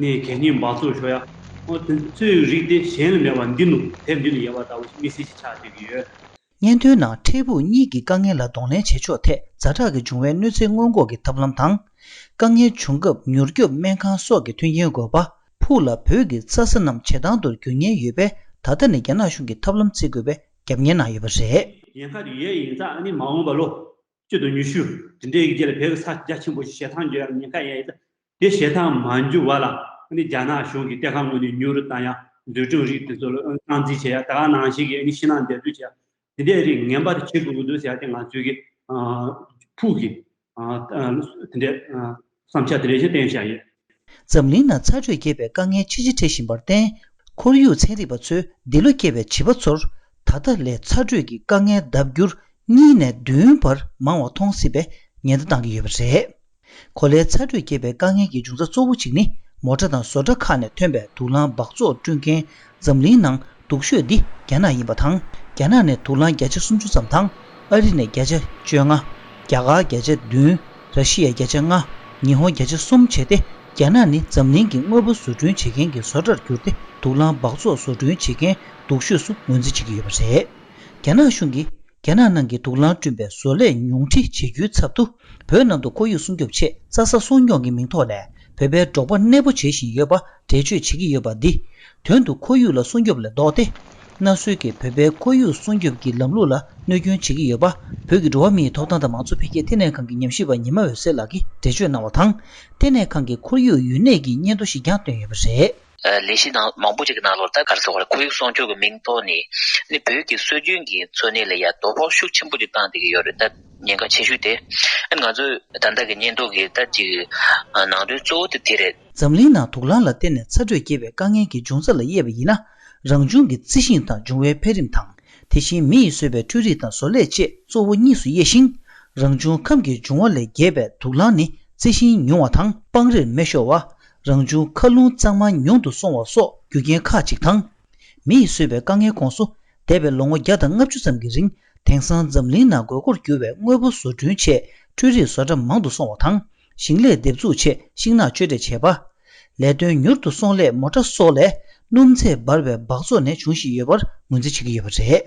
ནི་གད་སྙིགས་འབག་བཙོག་ཤོར་ཡ། ཨོ་དེ་ཚོའི་རིགས་དེ་གཞན་ལ་མེད་པ་འདི་ནང་དེབ་འདི་ནང་ཡོད་པ་ལྟ་བུ་ཞིག་དམིགས་བསལ་ཞིག་ཆགས་བསྡད་ཀྱི་ཡོད། སྙན་ཐོའི་ནང་འཕྲལ་ཕུགས་གཉིས་ཀྱི་དཀའ་ངལ་ལ་གདོང་ལེན་བྱེད་ཕྱོགས་ཐད་ཛ་དྲག་གི་འབྱུང་བའི་གནོད་འཚེ་སྔོན་འགོག་གི་ཐབས་ལམ་དང་། དཀའ་ངལ་བྱུང་སྐབས་མྱུར་སྐྱོབ་སྨན་ཁང་སོགས་ཀྱི་མཐུན་རྐྱེན་དགོས་པ། ཕུགས་ལ་བོད་ཀྱི་རྩྭ་ས་རྣམས་བྱེ་ཐང་དུ་འགྱུར་ཉེན་ཡོད་པས། ད་ལྟ་ནས་རྒྱ་ནག་གཞུང་གིས་ཐབས་ལམ་བརྩི་དགོས་པའི་རྒྱབ་གཉེར་གནང་ཡོད་པ་རེད། ཉེན་ཁ་དེ་ཡོད་ཡིན་ཙང་ཨ་ནི་མ་འོངས་པ་ལོ་བཅུ་དང་ཉི་ཤུ་དེ་འདྲའི་རྗེས་ལ་བོད་ཀྱི་ས་རྒྱ་ཆེན་པོ་ཞིག་བྱེ་ཐང་འགྱུར་ཡག་ཉེན་ཁ་ཡོད་ཡིན་ཙང་། དེ་བྱེ་ཐང་མ་འགྱུར་བ་ལ་ཨ་ནི་རྒྱ་ནག་གཞུང་གིས་གཏེར་ཁ་དངོས་གནས་ཉུང་རུ་བཏང་ཡ། འདུལ་ཁྲིམས་རིགས་དེ་ཚོ་ལ་སྟངས་འཛིན་བྱེད་ཡ། ད་ག་ནང་བཞིན་གྱི་ཨ་ནི་ཕྱི་ནང་འདེད་སྡོད་བྱེད་ཡ། དེ་འདྲའི་རིགས་ངན་པ་དེ་བྱེད་དགོས་ཀྱི་འདུག་ཟེར་ཡ་དེ་ང་ཚོའི་གི་ཕུགས་ཀྱི་དེ་འདྲའི་བསམ་འཆར་དེ་འདྲ་ཞིག་བཏོན་བཞག་ཡོད། འཛམ་གླིང་ནང་ཚ་དྲོད་རྒྱས་པའི་དཀའ་ངལ་ཆེས་ཆེར་འཕྲད་བཞིན་པར་བརྟེན། ཁོར་ཡུག་ཚན་རིག་པ་ཚོས་འདི་ལོ་སྐྱེས་པའི་བྱིས་པ་ཚོར་ད་ལྟ་ལས་ཚ་དྲོད་ཀྱི་དཀའ་ངལ་ལྡབ་འགྱུར་གཉིས་ནས་བདུན་བར་མང་བ་མཐོང་སྲིད་པའི་ཉེན་བརྡ་བཏང་གི་ཡོད་པ་རེད། གོ་ལའི་ཚ་དྲོད་རྒྱས་པའི་དཀའ་ངལ་གྱི་འབྱུང་རྩ་གཙོ་བོ་གཅིག་ནི། མོ་ཊ་དང་བཟོ་གྲྭ་ཁག་ནས་ཐོན་པའི་དུག་རླངས་འབག་བཙོག་བསྐྲུན་མཁན་འཛམ་གླིང་ནང་སྡུག་ཤོས་འདི་རྒྱ་ནག་ཡིན་པ་དང་། རྒྱ་ནག་ནས་དུག་རླངས་བརྒྱ་ཆ་སུམ་ཅུ་ཙམ་དང་། ཨ་རི་ནས་བརྒྱ་ཆ་བཅོ་ལྔ། རྒྱ་གར་བརྒྱ་ཆ་བདུན། ར་ཤི་ཡ་བརྒྱ་ཆ་ལྔ། ཉི་ཧོང་བརྒྱ་ཆ་གསུམ་བྱས་ཏེ། རྒྱ་ནག་ནི་འཛམ་གླིང་གི་དངོས་པོ་བཟོ་སྐྲུན་བྱེད་མཁན་གྱི་བཟོ་གྲྭར་གྱུར་ཏེ། དུག་རླངས་འབག་བཙོག་བཟོ་སྐྲུན་བྱེད་མཁན་སྡུག་ཤོས་སུ་ངོས་འཛིན་བྱེད་ཀྱི་ཡོད་པ་རེད། རྒྱ་ནག་གཞུང་གིས་རྒྱ་ནག་ནང་གི་དུག་རླངས་བསྐྲུན་པའི་བཟོ་ལས་ཉུང་འཕྲི་བྱེད་རྒྱུའི་ཚབ་ཏུ། བོད་ནང་དུ་ཁོར་ཡུག་སྲུང་སྐྱོབ་ཆེད་རྩྭ་ས་སྲུང་སྐྱོང་གི་མིང་ཐོག་ནས་བོད་པའི་འབྲོག་པ་གནས་སྤོ་བྱེད་བཞིན་ཡོད་པ་འགྲེལ་བརྗོད་བྱེད་ཀྱི་ཡོད་པ་འདི། དོན་དུ་ཁོར་ཡུག་ལ་སྲུང་སྐྱོབ་ལས་ལྡོག་སྟེ། གནའ་སྲོལ་གྱི་བོད་པའི་ཁོར་ཡུག་སྲུང་སྐྱོབ་ཀྱི་ལམ་ལུགས་ལ་གནོད་སྐྱོན་བྱེད་ཀྱི་ཡོད་པ། བོད་ཀྱི་འགྲོ་བ་མིའི་ཐོབ་ཐང་དང་མང་གཙོ་འཕེལ་རྒྱས་ལྟེ་གནས་ཁང་གི་ཉམས་ཞིབ་པ་ཉི་མ་འོད་ཟེར་ལགས་ཀྱིས་འགྲེལ་བརྗོད་གནང་བ་དང་། ལྟེ་གནས་ཁང་གི་ཁོར་ཡུག་ཡུན་གནས་ཀྱི་སྙན་ཐོ་ཞིག་ཀྱང་བཏོན་ཡོད་པ་རེད། ལས་གཞི་ནང་མང་པོ་ཅིག་གི་ནང་ལོགས་ད་ག་རེ་ཟེར་དགོས་རེད། ཁོར་ཡུག་སྲུང་སྐྱོབ་ཀྱི་མིང་ཐོག་ནས་ནི་བོད་ཀྱི་སྲོལ་རྒྱུན་གྱི་འཚོ་གནས་ལ་ཡ་དོ་ཕོག་ཤུགས་ཆེན་པོ་ཅིག་བཏང་བསྡད་ཀྱི་ཡོད་རེད། ད་ཉེན་ཁ་ཆེ་ཤོས་དེ་ཨ་ནི་ང་ཚོས་ད་ལྟ་གི་བརྙན་ཐུང་གི་ད་ཅིག་ནང་དོན་གཙོ་བོ་དེ་དེ་རེད། འཛམ་གླིང་ནང་དུག་རླངས་ལ་བརྟེན་ནས་ཚ་དྲོད་སྐྱེ་བའི་དཀའ་ངལ་གྱི་འབྱུང་རྩ་ལ་དབྱེ་བ་ཡིན་ན། རང་བྱུང་གི་རྩི་ཤིང་དང་འབྱུང་བའི་འཕེལ་རིམ་དང་། དེ་བཞིན་མི་ཡིས་བཟོས་པའི་འཕྲུལ་རིག་དང་བཟོ་ལས་བཅས་གཙོ་བོ་གཉིས་སུ་དབྱེ་ཞིང་། རང་བྱུང་ཁམས་ཀྱི་འབྱུང་བ་ལས་བརྒལ་བའི་དུག་རླངས་ནི་རྩི་ཤིང་ཉུང་བ་དང་སྤང་རིར་མེ་ཤོར་བ། རང་བྱུང་མཁའ་རླུང་གཙང་མ་ཉུང་དུ་སོང་བ་སོགས་རྒྱུ་རྐྱེན་ཁག་ཅིག་དང་། མི་ཡིས་བཟོས་པའི་དཀའ་ངལ་ཁོངས་སུ་འདས་པའི་ལོ་ངོ་བརྒྱ་དང་ལྔ་བཅུ་ཙམ་གྱི་རིང་དེང་སང་འཛམ་གླིང་ནང་དགོས་མཁོར་གྱུར་བའི་དངོས་པོ་བཟོ་སྐྲུན་ཆེད་འཕྲུལ་རིག་བཟོ་གྲྭ་མང་དུ་སོང་བ་དང་། ཞིང་ལས་འདེབས་འཛུགས་ཆེད་ཤིང་ནགས་གཅོད་འབྲེག་བྱས་པ། ལས་དོན་མྱུར་དུ་སོང་སླད་མོ་ཊ་སོགས་ལས་སྣུམ་ཚད་འབར་བའི་འབག་བཙོག་ནད་འབྱུང་བཞིན་ཡོད་པར་ངོས་འཛིན་བྱེད་ཀྱི་ཡོད་པ་རེད།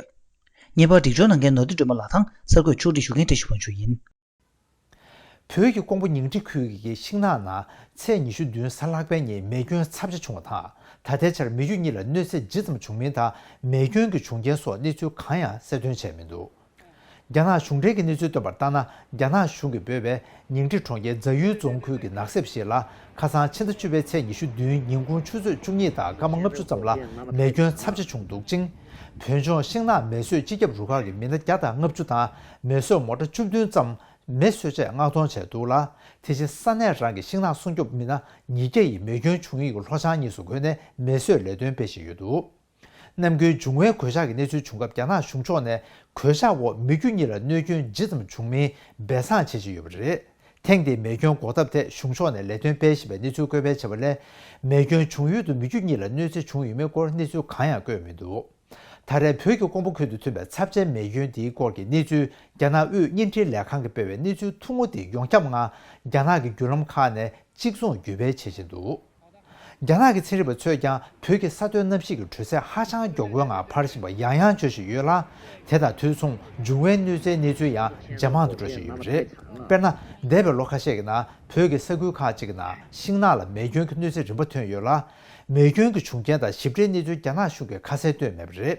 ངེས་པར་སྒྲིག་སྦྱོར་གནང་མཁན་ནོར་བུ་སྒྲོལ་མ་ལགས་དང་གསར་འགོད་ཕྱོགས་སྒྲིག་ཞུ་མཁན་བཀྲ་ཤིས་དབང་ཕྱུག་ཡིན། བོད་ཀྱི་ཀོང་པོ་ཉིང་ཁྲི་ཁུལ་གྱི་ཤིང་ནགས་ནང་ཚེས་ཉི་ཤུ་བདུན་གཟའ་ལྷག་པའི་ཉིན་མེ་སྐྱོན་ཚབས་ཆེ་བྱུང་བ་དང་། ད་ལྟའི་ཆར་མི་རྒྱུ་གཉིས་ལ་གནོད་འཚེ་ཇི་ཙམ་བྱུང་མིན་དང་མེ་སྐྱོན་གྱི་བྱུང་རྐྱེན་སོགས་གནས་ཚུལ་གང་ཡང་གསལ་སྟོན་བྱས་མི་འདུག་རྒྱ་ནག་གཞུང་འབྲེལ་གྱི་གནས་ཚུལ་བཏོན་པར་ལྟར་ན། རྒྱ་ནག་གཞུང་གིས་འབོད་པའི་ཉིང་ཁྲི་གྲོང་ཁྱེར་རྫ་ཡུལ་རྫོང་ཁུལ་གྱི་ནགས་གསེབ་ཞིག་ལ་ཁ་སང་ཕྱི་ཟླ་བཅུ་པའི་ཚེས་ཉི་ཤུ་བདུན་ཉིན་གུང་ཆུ་ཚོད་བཅུ་གཉིས་དང་སྐར་མ་ལྔ་བཅུ་ཙམ་ལ་མེ་སྐྱོན་ཚབས་ཆེ་བྱུང་འདུག་ཅིང་། བོད་ལྗོངས་ཤིང་ནགས་མེ་གསོད་སྤྱི་ཁྱབ་རུ་ཁག་གི་མི་སྣ་བརྒྱ་དང་ལྔ་བཅུ་དང་མེ་གསོད་མོ་ཊ་བཅུ་བདུན་ཙམ་མེ་གསོད་ཆེད་མངགས་གཏོང་བྱས་འདུག་ལ། དེ་བཞིན་ས་གནས་རང་གི་ཤིང་ནགས་སྲུང་སྐྱོབ་མི་སྣ་ཉིས་བརྒྱ་ཡིས་མེ་སྐྱོན་བྱུང་ཡུལ་གྱི་ལྷོ་བྱང་གཉིས་སུ་བགོས་ནས་མེ་གསོད་ལས་དོན་སྤེལ་བཞིན་ཡོད་འདུག་ནམ་རྒྱུན་འབྱུང་བའི་གོད་ཆག་གི་གནས་ཚུལ་བྱུང་སྐབས་རྒྱ་ནག་གཞུང་ཕྱོགས་ནས་གོད་ཆག་འོག་མི་རྒྱུ་གཉིས་ལ་གནོད་སྐྱོན་ཇི་ཙམ་བྱུང་མིན་སྦས་གསང་བྱེད་བཞིན་ཡོད་པ་རེད། ཐེངས་འདིའི་མེ་སྐྱོན་འགོག་ཐབས་ཐད་གཞུང་ཕྱོགས་ནས་ལས་དོན་སྤེལ་བཞིན་པའི་གནས་ཚུལ་བཀོད་སྤེལ་བྱས་པ་ལས། མེ་སྐྱོན་བྱུང་ཡུལ་དུ་མི་རྒྱུ་གཉིས་ལ་གནོད་འཚེ་བྱུང་ཡོད་མེད་སྐོར་གནས་ཚུལ་གང་ཡང་བཀོད་མི་འདུག་ད་རེས་བོད་ཀྱི་ཀོང་པོ་ཁུལ་དུ་ཐོན་པའི་ཚབས་ཆེན་མེ་སྐྱོན་འདིའི་སྐོར་གྱི་གནས་ཚུལ་རྒྱ་ནག་དབུས་བརྙན་འཕྲིན་ལས་ཁང་གིས་སྤེལ་བའི་གནས་ཚུལ་ཐུང་ངུ་དེ་ཡོངས་ཁྱབ་ངང་རྒྱ་ནག་གི་བརྒྱུད་ལམ་ཁག་ནས་གཅིག་མཚུངས་བརྒྱུད་སྤེལ་བྱེད་བཞིན་འདུག་རྒྱ་ནག་གི་ཚན་རིག་པ་ཚོས་ཀྱང་བོད་ཀྱི་ས་མཐོའི་གནམ་གཤིས་ཀྱི་དྲོད་ཚད་ཧ་ཅང་མགྱོགས་པོའི་ངང་འཕར་བཞིན་པ་ཡང་ཡང་བརྗོད་བཞིན་ཡོད་ལ། དེ་དང་དུས་མཚུངས་འབྱུང་བའི་གནོད་འཚེའི་གནས་ཚུལ་ཡང་ཇེ་མང་དུ་འགྲོ་བཞིན་ཡོད་པ་རེད། དཔེར་ན། འདས་པའི་ལོ་ཁ་ཤས་ཀྱི་ནང་བོད་ཀྱི་ས་ཁུལ་ཁག་ཅིག་གི་ནང་ཤིང་ནགས་ལ་མེ་སྐྱོན་གྱི་གནོད་འཚེ་རིམ་པ་ཐོན་ཡོད་ལ། མེ་སྐྱོན་གྱི་བྱུང་རྐྱེན་དང་ཞིབ་ཕྲའི་གནས་ཚུལ་རྒྱ་ནག་གཞུང་གིས་ཁ་གསལ་བཏོན་མེད་པ་རེད།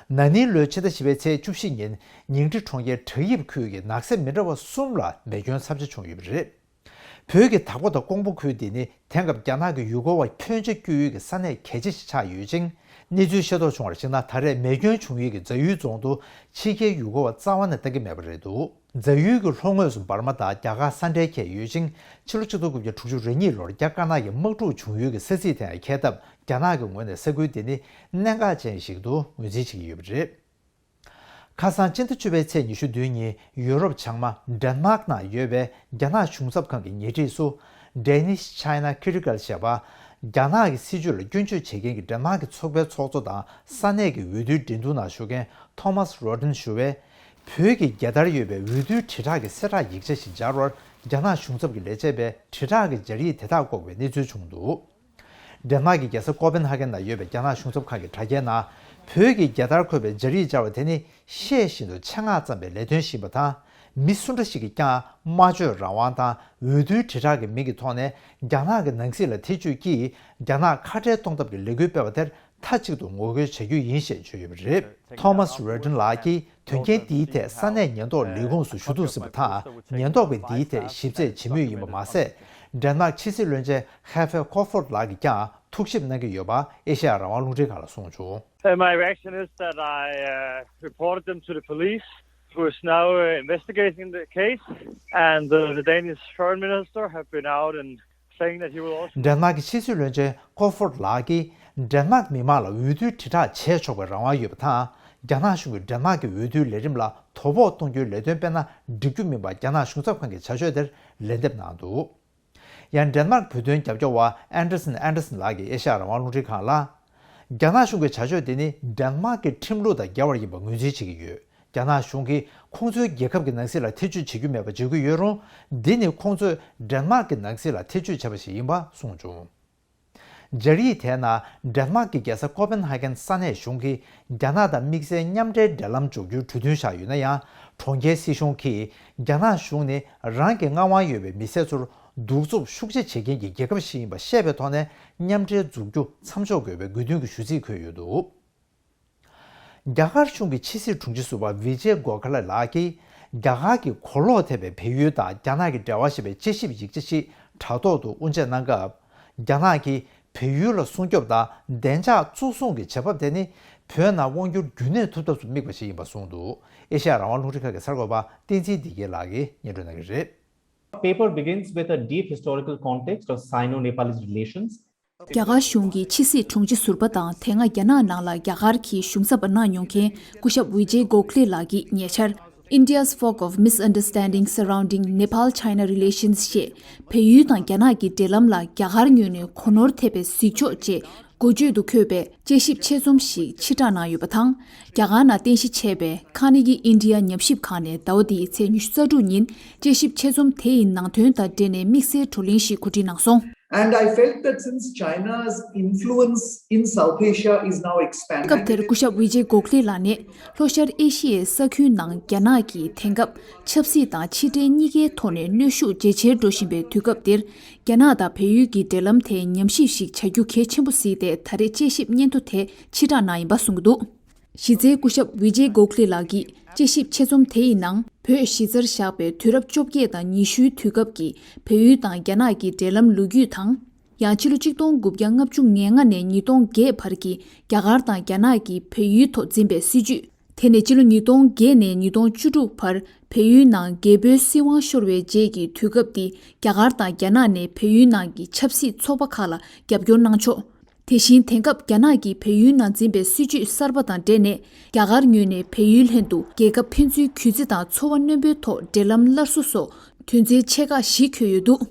ན་ནིང་ལོའི་ཕྱི་ཟླ་བཞི་པའི་ཚེས་བཅུ་བཞི་ཉིན་ཉིང་ཁྲི་གྲོང་ཁྱེར་བྲག་ཡིབ་ཁུལ་གྱི་ནགས་གསེབ་མི་འདྲ་བ་གསུམ་ལ་མེ་སྐྱོན་ཚབས་ཆེ་བྱུང་ཡོད་པ་རེད། བོད་ཀྱི་དྭགས་པོ་དང་ཀོང་པོ་ཁུལ་འདི་ནི་དེང་སྐབས་རྒྱ་ནག་གི་ཡུལ་སྐོར་བ་ཁྱོན་ཆེ་བསྐྱོད་ཡུལ་གྱི་ས་གནས་གལ་ཆེ་ཞིག་ཆགས་ཡོད་ཅིང་། གནས་ཚུལ་ཤེས་རྟོགས་བྱུང་བར་གཞིགས་ན། ད་རེས་མེ་སྐྱོན་བྱུང་ཡུལ་གྱི་རྫ་ཡུལ་རྫོང་དུ་ཕྱི་རྒྱལ་ཡུལ་སྐོར་བ་རྩ་བ་ནས་ལྟ་གི་མེད་པ་རེད་འདུག་རྫ་ཡུལ་གྱི་ལྷོ་ངོས་སུ་འབར་མ་དང་རྒྱ་གར་ས་འབྲེལ་ཁེལ་ཡོད་ཅིང་། ཕྱི་ལོ་ཆིག་སྟོང་དགུ་བརྒྱ་དྲུག་ཅུ་རེ་གཉིས་ལོར་རྒྱ་དཀར་ནག་གི་དམག་འཁྲུག་བྱུང་ཡུལ་གྱི་ས་ཚིགས་དེ་ཡང་འཁེལ་སྟབས། རྒྱ་ནག་གི་ངོས་ནས་ས་ཁུལ་འདི་ནི་གནད་འགག་ཅན་ཞིག་ཏུ་ངོས་འཛིན་བྱེད་ཀྱི་ཡོད་པ་རེད། ཁ་སང་སྤྱི་ཟླ་བཅུ་པའི་ཚེས་ཉི་ཤུ་བདུན་ཉིན་ཡུ་རོབ་བྱང་མ་ཌེན་མཱག་ནང་ཡོད་པའི་རྒྱ་ནག་གཞུང་ཚབ་ཁང་གི་ཉེ་འཁྲིས་སུ། Danish China Critical ཞེས་པ། རྒྱ་ནག་གི་སྲིད་ཇུས་ལ་སྐྱོན་བརྗོད་བྱེད་མཁན་གྱི་ཌེན་མཱག་གི་ཚོགས་པའི་ཚོགས་གཙོ་དང་ས་གནས་ཀྱི་འོས་བསྡུའི་འགྲན་བསྡུར་ནང་ཞུགས་མཁན་Thomas Roden ཞུ་བས། བོད་ཀྱི་རྒྱལ་དར་ཡོད་པའི་འོས་བསྡུའི་དྲིལ་བསྒྲགས་ཀྱི་གསལ་བསྒྲགས་ཡིག་ཆ་ཞིག་སྦྱར་བར་རྒྱ་ནག་གཞུང་ཚབ་ཀྱི་ལས་བྱེད་པས་དྲིལ་བསྒྲགས་ཀྱི་སྦྱར་ཡིག་དེ་དག་བཀོག་པའི་གནས་ཚུལ་བྱུང་འདུག་ཌེན་མཱག་གི་རྒྱལ་ས་ཀོ་པན་ཧ་གན་ནང་ཡོད་པའི་རྒྱ་ནག་གཞུང་ཚབ་ཁང་གི་དྲ་རྒྱའི་ནང་། བོད་ཀྱི་རྒྱལ་དར་འཁོད་པའི་སྦྱར་ཡིག་སྦྱར་བ་དེ་ནི་ཤེས་བཞིན་དུ་ཆེད་མངགས་བརྩམས་པའི་ལས་དོན་ཞིག་ཡིན་པ་དང་། མི་སུ་འདྲ་ཞིག་གིས་ཀྱང་སྨྲ་བརྗོད་རང་དབང་དང་འོས་བསྡུའི་དྲིལ་བསྒྲགས་ཀྱི་མིང་གི་ཐོག་ནས་རྒྱ་ནག་གི་ནང་སྲིད་ལ་ཐེ་བྱུས་ཀྱིས་རྒྱ་ནག་ཁ་བྲལ་གཏོང་ཐབས་ཀྱི་ལས་འགུལ་སྤེལ་བ་དེར་མཐའ་གཅིག་ཏུ་ངོ་རྒོལ་བྱ་རྒྱུ་ཡིན་ཞེས་བརྗོད་ཡོད་པ་རེད། Thomas Roden ལགས་ཀྱིས་དོན་རྐྱེན་འདིའི་ཐད་ས་གནས་ཉེན་རྟོག་ལས་ཁུངས་སུ་ཞུ་གཏུག་ཟིན་པ་དང་། ཉེན་རྟོག་པས་འདིའི་ཐད་ཞིབ་རྩད་བྱེད་མུས་ཡིན་པ་མ་ཟད། ཌེན་མཱག་ཕྱི་སྲིད་བློན་ཆེན་Heffe Kofod ལགས་ཀྱིས་ཀྱང་ཐུགས་ཞིབ་གནང་གི་ཡོད་པ་ཨེ་ཤེ་ཡ་རང་དབང་རླུང་འཕྲིན་ཁང་ལ་གསུངས་བྱུང་། Uh, my reaction is that I uh, reported them to the police, who is now uh, investigating the case, and uh, the Danish foreign minister have been out and saying that he will also. ཌེན་མཱག་གི་ཕྱི་སྲིད་བློན་ཆེན་ཀོ་ཧྥོར་ལགས་ཀྱིས་ཌེན་མཱག་མི་མང་ལ་འོས་བསྡུའི་དྲིལ་བསྒྲགས་བྱས་ཆོག་པའི་རང་དབང་ཡོད་པ་དང་། རྒྱ་ནག་གཞུང་གིས་ཌེན་མཱག་གི་འོས་བསྡུའི་ལས་རིམ་ལ་དོ་ཕོག་གཏོང་རྒྱུའི་ལས་དོན་སྤེལ་ན་འགྲིག་རྒྱུ་མིན་པ་རྒྱ་ནག་གཞུང་ཚབ་ཁང་གི་བྱ་སྤྱོད་དེར་ལན་འདེབས་གནང་འདུག་ཡང་ཌེན་མཱག་བོད་དོན་རྒྱབ་སྐྱོར་བ་ཨན་ཌར་སན་ཨན་ཌར་སན་ལགས་ཀྱིས་ཨེ་ཤ་ཡ་རང་དབང་རླུང་འཕྲིན་ཁང་ལ། རྒྱ་ནག་གཞུང་གི་བྱ་སྤྱོད་དེ་ནི་ཌེན་མཱག་གི་ཁྲིམས་ལུགས་དང་འགལ་བ་ཡིན་པ་ངོས་འཛིན་བྱེད་ཀྱི་ཡོད། རྒྱ་ནག་གཞུང་གིས་ཁོང་ཚོའི་རྒྱལ་ཁབ་ཀྱི་ནང་སྲིད་ལ་ཐེ་བྱུས་བྱེད་རྒྱུ་མེད་པ་བརྗོད་ཀྱི་ཡོད་རུང་། འདི་ནི་ཁོང་ཚོས་ཌེན་མཱག་གི་ནང་སྲིད་ལ་ཐེ་བྱུས་བྱས་པ་ཞིག་ཡིན་པ་གསུངས་བྱུང་། སྦྱར་ཡིག་དེའི་ནང་ཌེན་མཱག་གི་རྒྱལ་ས་ཀོ་པན་ཧ་གན་ས་གནས་གཞུང་གིས་རྒྱ་ནག་དང་དམིགས་བསལ་མཉམ་འབྲེལ་འབྲེལ་ལམ་འཇོག་རྒྱུའི་གྲོས་མཐུན་བཞག་ཡོད་ན་ཡང་། གྲོང་ཁྱེར་སྲིད་གཞུང་གིས་རྒྱ་ནག་གཞུང་ནི་རང་གི་མངའ་དབང་ཡོད་པའི་མི་སེར་ཚོར་གདུག་རྩུབ་ཤུགས་ཆེ་བྱེད་མཁན་གྱི་རྒྱལ་ཁབ་ཞིག་ཡིན་པ་ཤེས་པའི་ཐོག་ནས་མཉམ་འབྲེལ་འཛུགས་རྒྱུ་མཚམས་འཇོག་དགོས་པའི་དགོས་འདུན་གྱི་ཞུ་ཚིག་འཁོད་ཡོད་འདུག་རྒྱ་གར་གཞུང་གི་ཕྱི་སྲིད་དྲུང་ཆེ་ཟུར་པ་ཝི་ཇེ་གོ་ཁ་ལེ་ལགས་ཀྱིས་རྒྱ་གར་གྱི་གོ་ལོག་ཐེབས་པའི་བལ་ཡུལ་དང་རྒྱ་ནག་གི་འབྲེལ་བ་ཞེས་པའི་དཔྱད་ཞིབ་ཡིག་ཆ་ཞིག་དྲ་ཐོག་ཏུ་དབུ་འབྱེད་གནང་སྐབས། རྒྱ་ནག་གིས་ བལ་ཡུལ་ལ་སྲུང་སྐྱོབ་དང་བདེ་འཇགས་གཙོ་བཟུང་གི་བྱེད་བབ་དེ་ནི་བོད་ནང་དབང་སྒྱུར་རྒྱུན་གནས་ཐུབ་ཐབས་སུ་དམིགས་པ་ཞིག་ཡིན་པ་གསུངས་འདུག་ཨེ་ཤ་ཡ་རང་དབང་རླུང་འཕྲིན་ཁང་གི་གསར་འགོད་པ་བསྟན་འཛིན་བདེ་སྐྱིད་ལགས་ཀྱིས་སྙན་སྒྲོན་གནང་གི་རེད། Paper begins with a deep historical context of Sino-Nepalese relations. རྒྱ་གར་གཞུང་གིས་ཕྱི་སྲིད་དྲུང་ཆེ་ཟུར་པ་དང་དེ་སྔ་རྒྱ་ནག་ནང་ལ་རྒྱ་གར་གྱི་གཞུང་ཚབ་པ་གནང་མྱོང་མཁན་སྐུ་ཞབས་ཝི་ཇེ་གོ་ཁ་ལེ་ལགས་ཀྱིས་ཉེ་ཆར། India's Fog of Misunderstanding Surrounding Nepal-China Relations ཞེས་བལ་ཡུལ་དང་རྒྱ་ནག་གི་འབྲེལ་ལམ་ལ་རྒྱ་གར་ངོས་ནས་གོ་ནོར་ཐེབས་པའི་གཟིགས་ཕྱོགས་ཅེས་འགོ་བརྗོད་དུ་འཁོད་པའི་དཔྱད་ཞིབ་ཆེད་རྩོམ་ཞིག་ཕྱིར་བསྒྲགས་གནང་ཡོད་པ་དང་། རྒྱ་གར་ནང་རྟེན་གཞི་བྱས་པའི་ཁ་ནེ་གི་ཨིན་ཌི་ཡ་ཉམས་ཞིབ་ཁང་ནས་ཟླ་བ་འདིའི་ཚེས་ཉི་ཤུ་རྩ་དྲུག་ཉིན་དཔྱད་ཞིབ་ཆེད་རྩོམ་དེ་ཡི་ནང་དོན་དང་འབྲེལ་ནས་དམིགས་བསལ་བགྲོ་གླེང་ཞིག་གོ་སྒྲིག་གནང་སོང་། And I felt that since China's influence in South Asia is now expanding, སྐབས་དེར་སྐུ་ཞབས་ཝི་ཇེ་གོ་ཁ་ལེ་ལགས་ནས་ལྷོ་ཤར་ཨེ་ཤི་ཡའི་ས་ཁུལ་ནང་རྒྱ་ནག་གིས་དེང་སྐབས་ཆབ་སྲིད་དང་ཕྱི་འབྲེལ་གཉིས་ཀའི་ཐོག་ནས་གནོན་ཤུགས་ཇེ་ཆེར་འགྲོ་བཞིན་པའི་དུས་སྐབས་འདིར། རྒྱ་ནག་དང་བལ་ཡུལ་གྱི་འབྲེལ་ལམ་ཐད་ཉམས་ཞིབ་ཞིག་བྱ་རྒྱུ་གལ་ཆེན་པོ་གཟིགས་ཏེ་ད་རེས་དཔྱད་ཞིབ་སྙན་ཐོ་དེ་ཕྱིར་བསྒྲགས་གནང་ཡིན་པ་གསུངས་ཀྱི་འདུག་གཞི་རྩའི་སྐུ་ཞབས་ཝི་ཇེ་གོ་ཁ་ལེ་ལགས་ཀྱིས་དཔྱད་ཞིབ་ཆེད་རྩོམ་དེ་ཡི་ནང་བོད་གཞི་རྩར་བཞག་པའི་དུས་རབས་བཅོ་བརྒྱད་དང་ཉི་ཤུའི་དུས་སྐབས་ཀྱི་བལ་ཡུལ་དང་རྒྱ་ནག་གི་འབྲེལ་ལམ་ལོ་རྒྱུས་དང་། ཡང་ཕྱི་ལོ་ཆིག་སྟོང་དགུ་བརྒྱ་ལྔ་བཅུ་ང་ལྔ་ནས་ཉིས་སྟོང་བརྒྱད་བར་གྱི་རྒྱ་གར་དང་རྒྱ་ནག་གིས་བལ་ཡུལ་ཐོག་འཛིན་པའི་སྲིད་ཇུས། དེ་ནས་ཕྱི་ལོ་ཉིས་སྟོང་བརྒྱད་ནས་ཉིས་སྟོང་བཅུ་དྲུག་བར་བལ་ཡུལ་ནང་རྒྱལ་པོའི་སྲིད་དབང་ཤོར་བའི་རྗེས་ཀྱི་དུས་སྐབས་འདི་རྒྱ་གར་དང་རྒྱ་ནག་ནས་བལ་ཡུལ་ནང་གི་ཆབ་སྲིད་ཚོགས་པ་ཁག་ལ་རྒྱབ་སྐྱོར་གནང་ཕྱོགས། དེ་བཞིན་དེང་སྐབས་རྒྱ་ནག་གིས་བལ་ཡུལ་ནང་འཛིན་པའི་སྲིད་ཇུས་གསར་པ་དང་འབྲེལ་ནས་རྒྱ་གར་ངོས་ནས་བལ་ཡུལ་ལྷན་དུ་རྒྱལ་ཁབ་ཕན་ཚུན་གུས་བརྩི་དང་འཚོ་བ་རྣོན་པོའི་ཐོག་འབྲེལ་ལམ་སླར་གསོ་སོགས་དོན་ཚན་ཆེ་ཁག་བཞི་འཁོད་ཡོད་འདུག